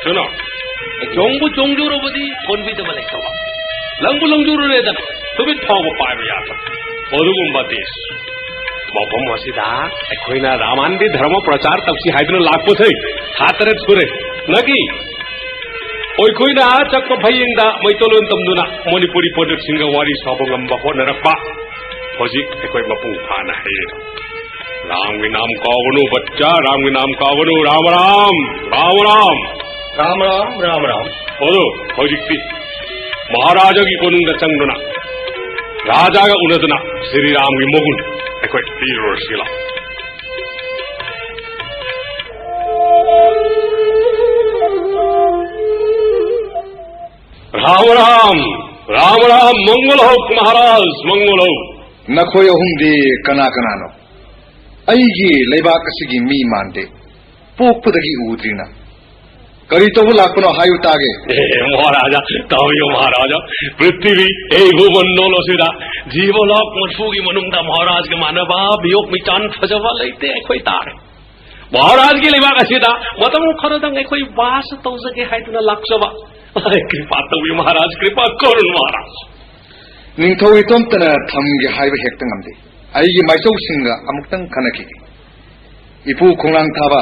ꯀꯩꯅꯣ, ꯆꯣꯡꯕꯨ ꯆꯣꯡꯖꯨꯔꯕꯗꯤ ꯊꯣꯟꯕꯤꯗꯕ ꯂꯩꯇꯕ, ꯂꯪꯕꯨ ꯂꯪꯖꯨꯔꯨꯔꯦꯗꯅ ꯇꯨꯃꯤꯠ ꯐꯥꯎꯕ ꯄꯥꯏꯕ ꯌꯥꯗꯕ ꯑꯗꯨꯒꯨꯝꯕ ꯗꯦꯁ꯫ ꯃꯐꯝ ꯑꯁꯤꯗ ꯑꯩꯈꯣꯏꯅ ꯔꯥꯃꯥꯟꯗꯤ ꯙꯔꯃ ꯄ꯭ꯔꯆꯥꯔ ꯇꯧꯁꯤ ꯍꯥꯏꯗꯨꯅ ꯂꯥꯛꯄꯁꯦ ꯊꯥ ꯇꯔꯦꯠ ꯁꯨꯔꯦ꯫ ꯅꯒꯤ ꯑꯩꯈꯣꯏꯅ ꯆꯠꯄ ꯐꯌꯦꯡꯗ ꯃꯩꯇꯩꯂꯣꯟ ꯇꯝꯗꯨꯅ ꯃꯅꯤꯄꯨꯔꯤ ꯄꯣꯠꯂꯨꯞꯁꯤꯡꯒ ꯋꯥꯔꯤ ꯁꯥꯕ ꯉꯝꯕ ꯍꯣꯠꯅꯔꯛꯄ ꯍꯧꯖꯤꯛ ꯑꯩꯈꯣꯏ ꯃꯄꯨꯡ ꯐꯥꯅ ꯍꯩꯔꯦ꯫ ꯔꯥꯝꯒꯤ ꯅꯥꯝ ꯀꯥꯎꯒꯅꯨ, ꯕꯠꯆꯥ, ꯔꯥꯝꯒꯤ ꯅꯥꯝ ꯀꯥꯎꯒꯅꯨ꯫ ꯔꯥꯝ ꯔꯥꯝ, ꯔꯥꯝ ꯔꯥꯝ꯫ ꯔꯥꯝ ꯔꯥꯝ, ꯔꯥꯝ ꯔꯥꯝ꯫ ꯑꯗꯣ ꯍꯧꯖꯤꯛꯇꯤ ꯃꯍꯥꯔꯥꯖꯥꯒꯤ ꯀꯣꯅꯨꯡꯗ ꯆꯪꯗꯨꯅ ꯔꯥꯖꯥꯒ ꯎꯅꯗꯨꯅ ꯁ꯭ꯔꯤ ꯔꯥꯝꯒꯤ ꯃꯒꯨꯟ ꯑꯩꯈꯣꯏ ꯄꯤꯔꯨꯔꯁꯤ ꯂꯥꯎ꯫ ꯔꯥꯝ ꯔꯥꯝ, ꯔꯥꯝ ꯔꯥꯝ, ꯃꯪꯒꯣꯜ ꯍꯧ ꯃꯍꯥꯔꯥꯖ, ꯃꯪꯒꯣꯜ ꯍꯧ꯫ ꯅꯈꯣꯏ ꯑꯍꯨꯝꯗꯤ ꯀꯅꯥ ꯀꯅꯥꯅꯣ? ꯑꯩꯒꯤ ꯂꯩꯕꯥꯛ ꯑꯁꯤꯒꯤ ꯃꯤ ꯃꯥꯟꯗꯦ, ꯄꯣꯛꯄꯗꯒꯤ ꯎꯗ꯭ꯔꯤꯅ꯫ ꯀꯔꯤ ꯇꯧꯕ ꯂꯥꯛꯄꯅꯣ ꯍꯥꯏꯌꯨ ꯇꯥꯒꯦ꯫ ꯑꯦ, ꯃꯍꯥꯔꯥꯖꯥ, ꯇꯥꯕꯤꯌꯨ ꯃꯍꯥꯔꯥꯖꯥ, ꯄ꯭ꯔꯤꯊꯤꯕꯤ, ꯑꯩ ꯚꯨꯕꯟꯗꯣꯜ ꯑꯁꯤꯗ ꯖꯤꯕ ꯂꯥꯈ ꯃꯔꯐꯨꯒꯤ ꯃꯅꯨꯡꯗ ꯃꯍꯥꯔꯥꯖꯒ ꯃꯥꯟꯅꯕ ꯃꯤꯑꯣꯛ ꯃꯤꯆꯥꯟ ꯐꯖꯕ ꯂꯩꯇꯦ ꯑꯩꯈꯣꯏ ꯇꯥꯔꯦ꯫ ꯃꯍꯥꯔꯥꯖꯒꯤ ꯂꯩꯕꯥꯛ ꯑꯁꯤꯗ ꯃꯇꯝ ꯈꯔꯗꯪ ꯑꯩꯈꯣꯏ ꯕꯥꯁ ꯇꯧꯖꯒꯦ ꯍꯥꯏꯗꯨꯅ ꯂꯥꯛꯆꯕ꯫ ꯀ꯭ꯔꯤꯄꯥ ꯇꯧꯕꯤꯌꯨ ꯃꯍꯥꯔꯥꯖ, ꯀ꯭ꯔꯤꯄꯥ ꯀꯔꯨꯟ ꯃꯍꯥꯔꯥꯖ꯫ ꯅꯤꯡꯊꯧ ꯏꯇꯣꯝꯇꯅ ꯊꯝꯒꯦ ꯍꯥꯏꯕ ꯍꯦꯛꯇ ꯉꯝꯗꯦ꯫ ꯑꯩꯒꯤ ꯃꯥꯏꯆꯧꯁꯤꯡꯒ ꯑꯃꯨꯛꯇꯪ ꯈꯟꯅꯈꯤꯒꯦ꯫ ꯏꯄꯨ ꯈꯣꯡꯅꯥꯡ ꯊꯥꯕ,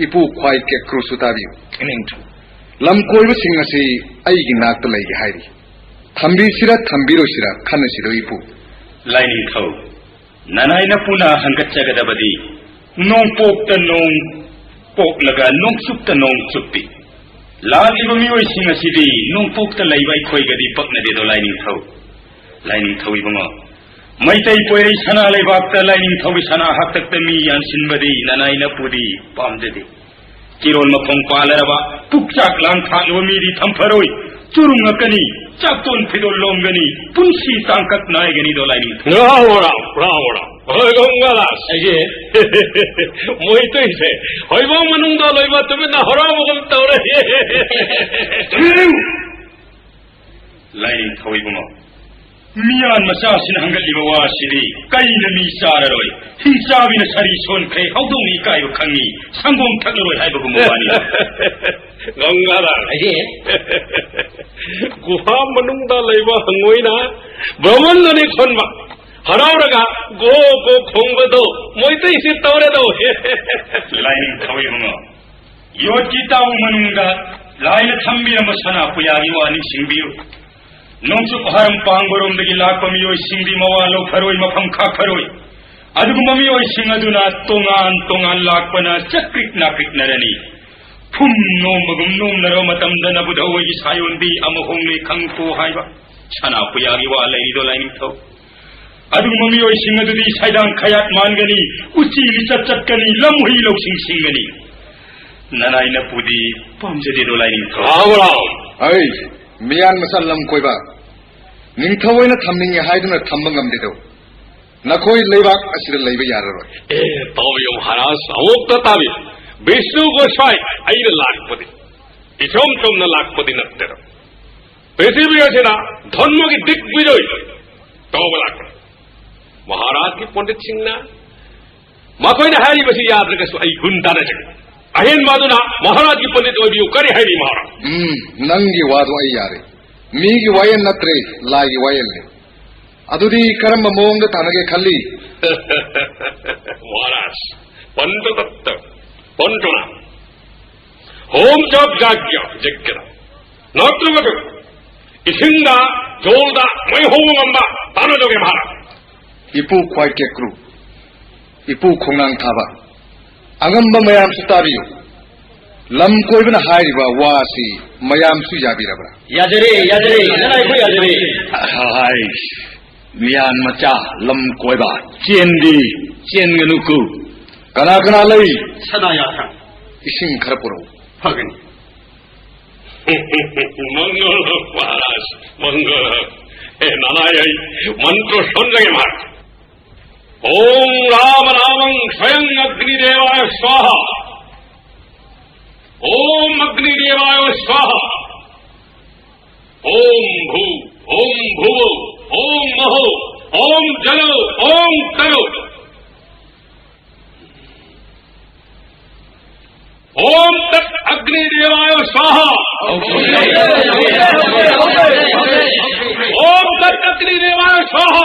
ꯏꯄꯨ ꯈ꯭ꯋꯥꯏ ꯀꯦꯀ꯭ꯔꯨꯁꯨ ꯇꯥꯕꯤꯌꯨ꯫ ꯏꯅꯤꯡꯊꯧ꯫ ꯂꯝ ꯀꯣꯏꯕꯁꯤꯡ ꯑꯁꯤ ꯑꯩꯒꯤ ꯅꯥꯛꯇ ꯂꯩꯒꯦ ꯍꯥꯏꯔꯤ꯫ ꯊꯝꯕꯤꯁꯤꯔ ꯊꯝꯕꯤꯔꯣꯏꯁꯤꯔ ꯈꯟꯅꯁꯤꯔꯣ ꯏꯄꯨ? ꯂꯥꯏꯅꯤꯡꯊꯧ, ꯅꯅꯥꯏ ꯅꯄꯨꯅ ꯍꯪꯒꯠꯆꯒꯗꯕꯗꯤ ꯅꯣꯡꯄꯣꯛꯇ ꯅꯣꯡ ꯄꯣꯛꯂꯒ ꯅꯣꯡꯆꯨꯞꯇ ꯅꯣꯡ ꯆꯨꯞꯄꯤ꯫ ꯂꯥꯛꯂꯤꯕ ꯃꯤꯑꯣꯏꯁꯤꯡ ꯑꯁꯤꯗꯤ ꯅꯣꯡꯄꯣꯛꯇ ꯂꯩꯕ ꯑꯩꯈꯣꯏꯒꯗꯤ ꯄꯛꯅꯗꯦꯗꯣ ꯂꯥꯏꯅꯤꯡꯊꯧ꯫ ꯂꯥꯏꯅꯤꯡꯊꯧ ꯏꯕꯨꯡꯉꯣ, ꯃꯩꯇꯩ ꯄꯣꯏꯔꯩ ꯁꯅꯥ ꯂꯩꯕꯥꯛꯇ ꯂꯥꯏꯅꯤꯡꯊꯧꯒꯤ ꯁꯅꯥ ꯍꯥꯛꯇꯛꯇ ꯃꯤ ꯌꯥꯟꯁꯤꯟꯕꯗꯤ ꯅꯅꯥꯏ ꯅꯄꯨꯗꯤ ꯄꯥꯝꯖꯗꯦ꯫ ꯆꯤꯔꯣꯜ ꯃꯈꯣꯡ ꯄꯥꯜꯂꯔꯕ ꯄꯨꯛꯆꯥꯛ ꯂꯥꯡ ꯊꯥꯛꯂꯕ ꯃꯤꯗꯤ ꯊꯝꯐꯔꯣꯏ꯫ ꯆꯨꯔꯨꯡꯉꯛꯀꯅꯤ, ꯆꯥꯛꯇꯣꯟ ꯐꯤꯗꯣꯜ ꯂꯣꯝꯒꯅꯤ, ꯄꯨꯟꯁꯤ ꯇꯥꯡꯀꯛ ꯅꯥꯏꯒꯅꯤꯗꯣ ꯂꯥꯏꯅꯤꯡꯊꯧ꯫ ꯔꯥꯎ, ꯔꯥꯎ, ꯔꯥꯎ, ꯔꯥꯎ꯫ ꯍꯣꯏ, ꯒꯪꯒꯥꯗꯥꯁ꯫ ꯑꯩꯁꯦ ꯃꯣꯏꯇꯩꯁꯦ ꯍꯣꯏꯕꯣꯡ ꯃꯅꯨꯡꯗ ꯂꯣꯏꯕ ꯇꯨꯃꯤꯟꯅ ꯍꯔꯥꯎꯕꯒꯨꯝ ꯇꯧꯔꯦ꯫ ꯂꯥꯏꯅꯤꯡꯊꯧ ꯏꯕꯨꯡꯉꯣ, ꯃꯤꯌꯥꯟ ꯃꯆꯥꯁꯤꯅ ꯍꯪꯒꯠꯂꯤꯕ ꯋꯥꯁꯤꯗꯤ ꯀꯩꯅ ꯃꯤ ꯆꯥꯔꯔꯣꯏ, ꯍꯤꯡꯆꯥꯕꯤꯅ ꯁꯥꯔꯤ ꯁꯣꯟꯈ꯭ꯔꯦ, ꯍꯧꯗꯣꯡꯅ ꯏꯀꯥꯏꯕ ꯈꯪꯉꯤ, ꯁꯪꯒꯣꯝ ꯊꯛꯂꯔꯣꯏ ꯍꯥꯏꯕꯒꯨꯝꯕ ꯋꯥꯅꯤ꯫ ꯒꯪꯒꯥꯗꯥꯁ꯫ ꯑꯩꯁꯦ ꯒꯨꯍꯥ ꯃꯅꯨꯡꯗ ꯂꯩꯕ ꯍꯪꯉꯣꯏꯅ ꯕ꯭ꯔꯍꯃꯟꯗꯅꯤ ꯈꯣꯟꯕ꯫ ꯍꯔꯥꯎꯔꯒ ꯒꯣ ꯒꯣ ꯈꯣꯡꯕꯗꯣ ꯃꯣꯏꯇꯩꯁꯤ ꯇꯧꯔꯦꯗꯣ꯫ ꯂꯥꯏꯅꯤꯡꯊꯧ ꯏꯕꯨꯡꯉꯣ, ꯌꯣꯠꯀꯤ ꯇꯥꯕꯨ ꯃꯅꯨꯡꯗ ꯂꯥꯏꯅ ꯊꯝꯕꯤꯔꯝꯕ ꯁꯅꯥ ꯄꯨꯌꯥꯒꯤ ꯋꯥ ꯅꯤꯡꯁꯤꯡꯕꯤꯌꯨ꯫ ꯅꯣꯡꯆꯨꯞ ꯍꯔꯝ ꯄꯥꯡꯕꯔꯣꯝꯗꯒꯤ ꯂꯥꯛꯄ ꯃꯤꯑꯣꯏꯁꯤꯡꯗꯤ ꯃꯋꯥ ꯂꯧꯈꯔꯣꯏ, ꯃꯐꯝ ꯈꯥꯛꯈꯔꯣꯏ꯫ ꯑꯗꯨꯒꯨꯝꯕ ꯃꯤꯑꯣꯏꯁꯤꯡ ꯑꯗꯨꯅ ꯇꯣꯉꯥꯟ ꯇꯣꯉꯥꯟ ꯂꯥꯛꯄꯅ ꯆꯀ꯭ꯔꯤꯛ ꯅꯥꯀ꯭ꯔꯤꯛꯅꯔꯅꯤ꯫ ꯐꯨꯝ ꯅꯣꯝꯕꯒꯨꯝ ꯅꯣꯝꯅꯔꯕ ꯃꯇꯝꯗ ꯅꯕꯨꯙꯧ ꯑꯩꯒꯤ ꯁꯥꯌꯣꯟꯗꯤ ꯑꯃ ꯍꯣꯡꯂꯦ ꯈꯪꯀꯣ ꯍꯥꯏꯕ ꯁꯅꯥ ꯄꯨꯌꯥꯒꯤ ꯋꯥ ꯂꯩꯔꯤꯗꯣ ꯂꯥꯏꯅꯤꯡꯊꯧ꯫ ꯑꯗꯨꯒꯨꯝꯕ ꯃꯤꯑꯣꯏꯁꯤꯡ ꯑꯗꯨꯗꯤ ꯁꯥꯏꯗꯥꯡ ꯈꯌꯥꯠ ꯃꯥꯟꯒꯅꯤ, ꯎꯆꯤ ꯂꯤꯆꯠ ꯆꯠꯀꯅꯤ, ꯂꯝꯍꯨꯏ ꯂꯧꯁꯤꯡ ꯁꯤꯡꯒꯅꯤ꯫ ꯅꯅꯥꯏ ꯅꯄꯨꯗꯤ ꯄꯥꯝꯖꯗꯦꯗꯣ ꯂꯥꯏꯅꯤꯡꯊꯧ꯫ ꯔꯥꯎ, ꯔꯥꯎ꯫ ꯑꯩ, ꯃꯤꯌꯥꯟ ꯃꯆꯥ ꯂꯝ ꯀꯣꯏꯕ, ꯅꯤꯡꯊꯧ ꯑꯣꯏꯅ ꯊꯝꯅꯤꯡꯉꯤ ꯍꯥꯏꯗꯨꯅ ꯊꯝꯕ ꯉꯝꯗꯦꯗꯣ꯫ ꯅꯈꯣꯏ ꯂꯩꯕꯥꯛ ꯑꯁꯤꯗ ꯂꯩꯕ ꯌꯥꯔꯔꯣꯏ꯫ ꯑꯦ, ꯇꯥꯕꯤꯌꯨ ꯃꯍꯥꯔꯥꯖ, ꯑꯃꯨꯛꯇ ꯇꯥꯕꯤꯌꯨ꯫ ꯕꯤꯁꯅꯨ ꯒꯣꯁ꯭ꯋꯥꯏ ꯑꯩꯅ ꯂꯥꯛꯄꯗꯤ ꯏꯆꯝ ꯆꯝꯅ ꯂꯥꯛꯄꯗꯤ ꯅꯠꯇꯦꯗ꯫ ꯄ꯭ꯔꯤꯊꯤꯕꯤ ꯑꯁꯤꯗ ꯙꯔꯃꯒꯤ ꯗꯤꯒꯕꯤꯖꯣꯏ ꯇꯧꯕ ꯂꯥꯛꯄꯅꯤ꯫ ꯃꯍꯥꯔꯥꯖꯀꯤ ꯄꯟꯗꯤꯠꯁꯤꯡꯅ ꯃꯈꯣꯏꯅ ꯍꯥꯏꯔꯤꯕꯁꯤ ꯌꯥꯗ꯭ꯔꯒꯁꯨ ꯑꯩ ꯒꯨꯟ ꯇꯥꯟꯅꯖꯒꯦ꯫ ꯑꯍꯦꯟꯕ ꯑꯗꯨꯅ ꯃꯍꯥꯔꯥꯖꯀꯤ ꯄꯟꯗꯤꯠ ꯑꯣꯏꯕꯤꯌꯨ꯫ ꯀꯔꯤ ꯍꯥꯏꯔꯤ ꯃꯍꯥꯔꯥꯖ? ꯎꯝ, ꯅꯪꯒꯤ ꯋꯥꯗꯣ ꯑꯩ ꯌꯥꯔꯦ꯫ ꯃꯤꯒꯤ ꯋꯥꯌꯦꯜ ꯅꯠꯇ꯭ꯔꯦ, ꯂꯥꯏꯒꯤ ꯋꯥꯌꯦꯜꯅꯤ꯫ ꯑꯗꯨꯗꯤ ꯀꯔꯝꯕ ꯃꯑꯣꯡꯗ ꯇꯥꯟꯅꯒꯦ ꯈꯜꯂꯤ? ꯃꯍꯥꯔꯥꯖ, ꯄꯟꯗ ꯗꯠꯇ, ꯄꯟꯗꯨꯅ ꯍꯣꯝ ꯖꯣꯕ ꯖꯥꯒ꯭ꯌ ꯌꯦꯛꯀꯦꯔꯥ? ꯅꯠꯇ꯭ꯔꯒ ꯏꯁꯤꯡꯗ, ꯖꯣꯜꯗ ꯃꯩ ꯍꯧꯕ ꯉꯝꯕ ꯇꯥꯟꯅꯗꯧꯒꯦ ꯃꯍꯥꯔꯥꯖ꯫ ꯏꯄꯨ ꯈ꯭ꯋꯥꯏ ꯀꯦꯀ꯭ꯔꯨ, ꯏꯄꯨ ꯈꯣꯡꯅꯥꯡ ꯊꯥꯕ, ꯑꯉꯝꯕ ꯃꯌꯥꯝꯁꯨ ꯇꯥꯕꯤꯌꯨ꯫ ꯂꯝ ꯀꯣꯏꯕꯅ ꯍꯥꯏꯔꯤꯕ ꯋꯥ ꯑꯁꯤ ꯃꯌꯥꯝꯁꯨ ꯌꯥꯕꯤꯔꯕ꯭ꯔꯥ? ꯌꯥꯖꯔꯦ, ꯌꯥꯖꯔꯦ, ꯏꯅꯥꯏꯈꯣ ꯌꯥꯖꯔꯦ꯫ ꯍꯥꯏ, ꯃꯤꯌꯥꯟ ꯃꯆꯥ ꯂꯝ ꯀꯣꯏꯕ, ꯆꯦꯟꯗꯤ ꯆꯦꯟꯒꯅꯨꯀꯨ꯫ ꯀꯅꯥ ꯀꯅꯥ ꯂꯩ? ꯁꯅꯥ ꯌꯥꯈ꯭ꯔ꯫ ꯏꯁꯤꯡ ꯈꯔ ꯄꯨꯔꯛꯎ꯫ ꯐꯒꯅꯤ꯫ ꯃꯪꯒꯣꯜ, ꯃꯍꯥꯔꯥꯖ, ꯃꯪꯒꯣꯜ꯫ ꯑꯦ, ꯅꯅꯥꯏ ꯑꯩ ꯃꯟꯇ꯭ꯔ ꯁꯣꯟꯖꯒꯦ ꯃꯍꯥꯔꯥꯖ꯫ ॐ राम नामं स्वयं अग्निदेवाय स्वाहा। ॐ अग्निदेवाय स्वाहा। ॐ भू, ॐ भुवो, ॐ महो, ॐ जलो, ॐ तरो। ॐ तत् अग्निदेवाय स्वाहा। ॐ तत् अग्निदेवाय स्वाहा।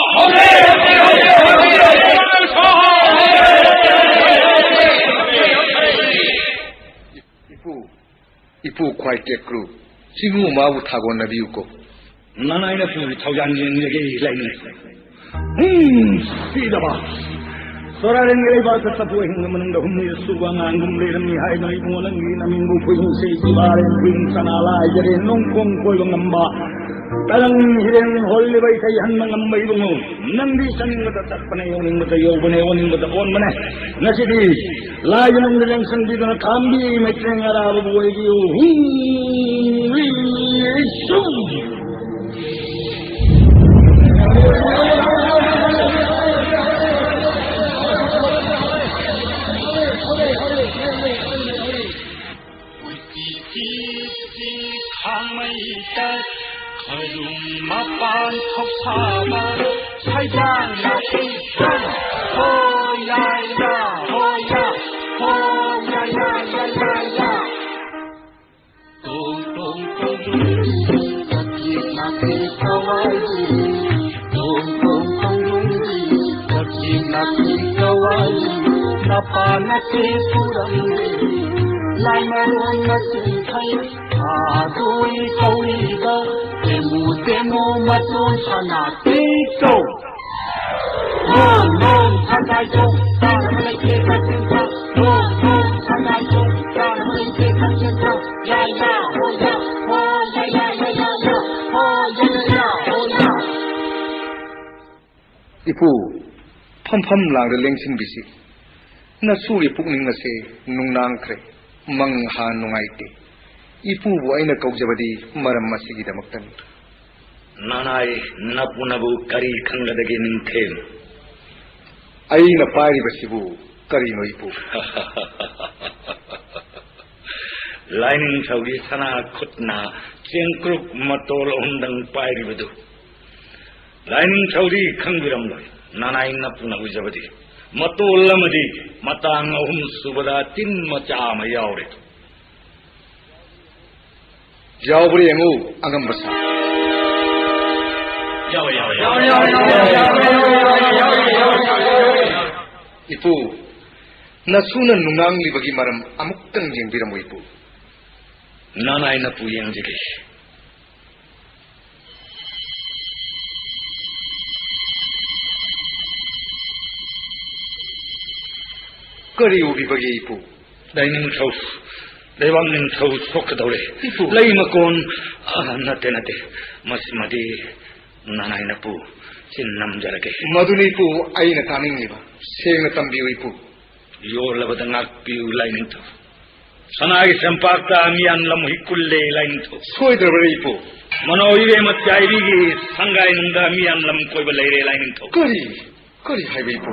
स्वाहा। ꯏꯄꯨ, ꯏꯄꯨ ꯈ꯭ꯋꯥꯏ ꯀꯦꯀ꯭ꯔꯨ, ꯁꯤꯕꯨ ꯃꯥꯕꯨ ꯊꯥꯒꯣꯟꯅꯕꯤꯌꯨꯀꯣ꯫ ꯅꯅꯥꯏꯅ ꯄꯨꯔꯤ ꯊꯧꯖꯥꯟ ꯌꯦꯡꯂꯒꯦ ꯂꯩꯅꯤ꯫ ꯎꯝ, ꯁꯤꯗꯕ꯫ ꯇꯣꯔꯥꯔꯦꯟꯒꯤ ꯂꯩꯕꯥꯛꯇ ꯆꯐꯨ ꯑꯍꯤꯡꯕ ꯃꯅꯨꯡꯗ ꯍꯨꯝꯅꯤꯗ ꯁꯨꯕ ꯑꯉꯥꯡꯒꯨꯝ ꯂꯩꯔꯝꯃꯤ ꯍꯥꯏꯗꯨꯅ ꯏꯕꯨꯡꯉꯣ ꯅꯪꯒꯤ ꯅꯃꯤꯡꯕꯨ ꯈꯨꯍꯤꯡ ꯁꯦ ꯏꯕꯥꯔꯦꯟ ꯈꯨꯍꯤꯡ ꯁꯅꯥ ꯂꯥꯏꯖꯔꯦ ꯅꯣꯡꯄꯣꯡ ꯀꯣꯏꯕ ꯉꯝꯕ ꯇꯔꯪ ꯍꯤꯔꯦꯟ ꯍꯣꯜꯂꯤꯕ ꯏꯊꯩ ꯍꯟꯕ ꯉꯝꯕ ꯏꯕꯨꯡꯉꯣ ꯅꯪꯗꯤ ꯆꯠꯅꯤꯡꯕꯗ ꯆꯠꯄꯅꯦ ꯑꯣꯟꯅꯤꯡꯕꯗ ꯌꯧꯕꯅꯦ ꯑꯣꯟꯅꯤꯡꯕꯗ ꯑꯣꯟꯕꯅꯦ꯫ ꯉꯁꯤꯗꯤ ꯂꯥꯏꯒꯤ ꯅꯨꯡꯗ ꯂꯦꯡꯁꯟꯕꯤꯗꯨꯅ ꯈꯥꯝꯕꯤ ꯃꯩꯇ꯭ꯔꯦꯡ ꯑꯔꯥꯕꯕꯨ ꯑꯣꯏꯕꯤꯌꯨ꯫ ꯍꯨꯝ, ꯍꯨꯝ, ꯍꯨꯝ꯫ ꯎꯇꯤ ꯆꯤꯛ ꯆꯤꯛ ꯈꯥꯡꯃꯩꯗ ꯈꯔꯨꯝ ꯃꯄꯥꯟ ꯊꯣꯛꯁꯥꯕ ꯁꯩꯗꯥꯡꯅ ꯏꯁꯩ ꯍꯣ ꯌꯥ ꯌꯥ ꯍꯣ ꯌꯥ ꯍꯣ ꯌꯥ ꯌꯥ ꯌꯥ ꯌꯥ ꯌꯥ꯫ ꯇꯣꯡ ꯇꯣꯡ ꯇꯣꯡ ꯆꯠꯈꯤ ꯅꯥꯄꯤ ꯀꯋꯥꯏ ꯇꯣꯡ ꯇꯣꯡ ꯇꯣꯡ ꯆꯠꯈꯤ ꯅꯥꯄꯤ ꯀꯋꯥꯏ ꯅꯄꯥ ꯅꯆꯦ ꯄꯨꯔꯝꯃꯤ ꯂꯥꯏ ꯃꯔꯣꯟ ꯃꯆꯤꯟ ꯐꯩ ꯊꯥꯗꯣꯏ ꯀꯧꯏꯕ ꯇꯦꯃꯨ ꯇꯦꯃꯨ ꯃꯇꯣꯟ ꯁꯅꯥ ꯇꯦꯛꯇꯧ꯫ ꯅꯣꯡ ꯅꯣꯡ ꯁꯅꯥꯏꯇꯣꯡ ꯆꯥꯅꯕ ꯂꯩꯇꯦ ꯀꯛꯆꯤꯡꯗ꯫ ꯅꯣꯡ ꯅꯣꯡ ꯁꯅꯥꯏꯇꯣꯡ ꯆꯥꯅꯕ ꯂꯩꯇꯦ ꯀꯛꯆꯤꯡꯗ꯫ ꯌꯥ ꯌꯥ ꯍꯣ ꯌꯥ ꯍꯣ ꯌꯥ ꯌꯥ ꯌꯥ ꯌꯥ ꯌꯥ ꯍꯣ ꯌꯥ ꯌꯥ ꯌꯥ ꯍꯣ ꯌꯥ꯫ ꯏꯄꯨ, ꯐꯝꯐꯝ ꯂꯥꯡꯗ ꯂꯦꯡꯁꯤꯟꯕꯤꯁꯤ꯫ ꯅꯁꯨꯒꯤ ꯄꯨꯛꯅꯤꯡ ꯑꯁꯦ ꯅꯨꯡꯅꯥꯡꯈ꯭ꯔꯦ꯫ ꯃꯪꯍꯥ ꯅꯨꯡꯉꯥꯏꯇꯦ꯫ ꯏꯄꯨꯕꯨ ꯑꯩꯅ ꯀꯧꯖꯕꯗꯤ ꯃꯔꯝ ꯑꯁꯤꯒꯤꯗꯃꯛꯇꯅꯤ꯫ ꯅꯅꯥꯏ ꯅꯄꯨꯅꯕꯨ ꯀꯔꯤ ꯈꯪꯒꯗꯒꯦ ꯅꯤꯡꯊꯦꯝ? ꯑꯩꯅ ꯄꯥꯏꯔꯤꯕꯁꯤꯕꯨ ꯀꯔꯤꯅꯣ ꯏꯄꯨ? ꯂꯥꯏꯅꯤꯡꯊꯧꯒꯤ ꯁꯅꯥ ꯈꯨꯠꯅ ꯆꯦꯡꯀ꯭ꯔꯨꯞ ꯃꯇꯣꯜ ꯑꯍꯨꯝꯗꯪ ꯄꯥꯏꯔꯤꯕꯗꯨ꯫ ꯂꯥꯏꯅꯤꯡꯊꯧꯗꯤ ꯈꯪꯕꯤꯔꯝꯂꯣꯏ꯫ ꯅꯅꯥꯏ ꯅꯄꯨꯅ ꯎꯖꯕꯗꯤ ꯃꯇꯣꯜ ꯑꯃꯗꯤ ꯃꯇꯥꯡ ꯑꯍꯨꯝ ꯁꯨꯕꯗ ꯇꯤꯟ ꯃꯆꯥ ꯑꯃ ꯌꯥꯎꯔꯦ꯫ ꯌꯥꯎꯕ꯭ꯔꯥ ꯌꯦꯡꯉꯨ, ꯑꯉꯝꯕ ꯁꯥ꯫ ꯌꯥꯎꯋꯦ, ꯌꯥꯎꯋꯦ, ꯌꯥꯎꯋꯦ꯫ ꯏꯄꯨ, ꯅꯁꯨꯅ ꯅꯨꯡꯉꯥꯡꯂꯤꯕꯒꯤ ꯃꯔꯝ ꯑꯃꯨꯛꯇꯪ ꯌꯦꯡꯕꯤꯔꯝꯃꯨ, ꯏꯄꯨ꯫ ꯅꯅꯥꯏ ꯅꯄꯨ ꯌꯦꯡꯖꯒꯦ꯫ ꯀꯔꯤ ꯎꯕꯤꯕꯒꯦ ꯏꯄꯨ? ꯂꯥꯏꯅꯤꯡꯊꯧ, ꯂꯩꯕꯥꯛ ꯅꯤꯡꯊꯧ ꯊꯣꯛꯀꯗꯧꯔꯦ꯫ ꯏꯄꯨ꯫ ꯂꯩ ꯃꯀꯣꯟ, ꯑ, ꯅꯠꯇꯦ, ꯅꯠꯇꯦ, ꯃꯁꯤꯃꯗꯤ ꯅꯅꯥꯏꯅ ꯄꯨ, ꯆꯤꯟ ꯅꯝꯖꯔꯒꯦ꯫ ꯃꯗꯨꯅꯤ ꯏꯄꯨ ꯑꯩꯅ ꯇꯥꯅꯤꯡꯂꯤꯕ꯫ ꯁꯦꯡꯅ ꯇꯝꯕꯤꯌꯨ ꯏꯄꯨ꯫ ꯌꯣꯜꯂꯕꯗ ꯉꯥꯛꯄꯤꯌꯨ ꯂꯥꯏꯅꯤꯡꯊꯧ꯫ ꯁꯅꯥꯒꯤ ꯁꯦꯝꯄꯥꯛꯇ ꯃꯤꯌꯥꯟ ꯂꯝ ꯍꯨꯏ ꯀꯨꯜꯂꯦ ꯂꯥꯏꯅꯤꯡꯊꯧ꯫ ꯁꯣꯏꯗ꯭ꯔꯕ꯭ꯔꯥ ꯏꯄꯨ? ꯃꯅꯣ ꯏꯕꯦꯝꯃ ꯆꯥꯏꯕꯤꯒꯤ ꯁꯪꯒꯥꯏꯅꯨꯡꯗ ꯃꯤꯌꯥꯟ ꯂꯝ ꯀꯣꯏꯕ ꯂꯩꯔꯦ ꯂꯥꯏꯅꯤꯡꯊꯧ꯫ ꯀꯔꯤ? ꯀꯔꯤ ꯍꯥꯏꯕ ꯏꯄꯨ?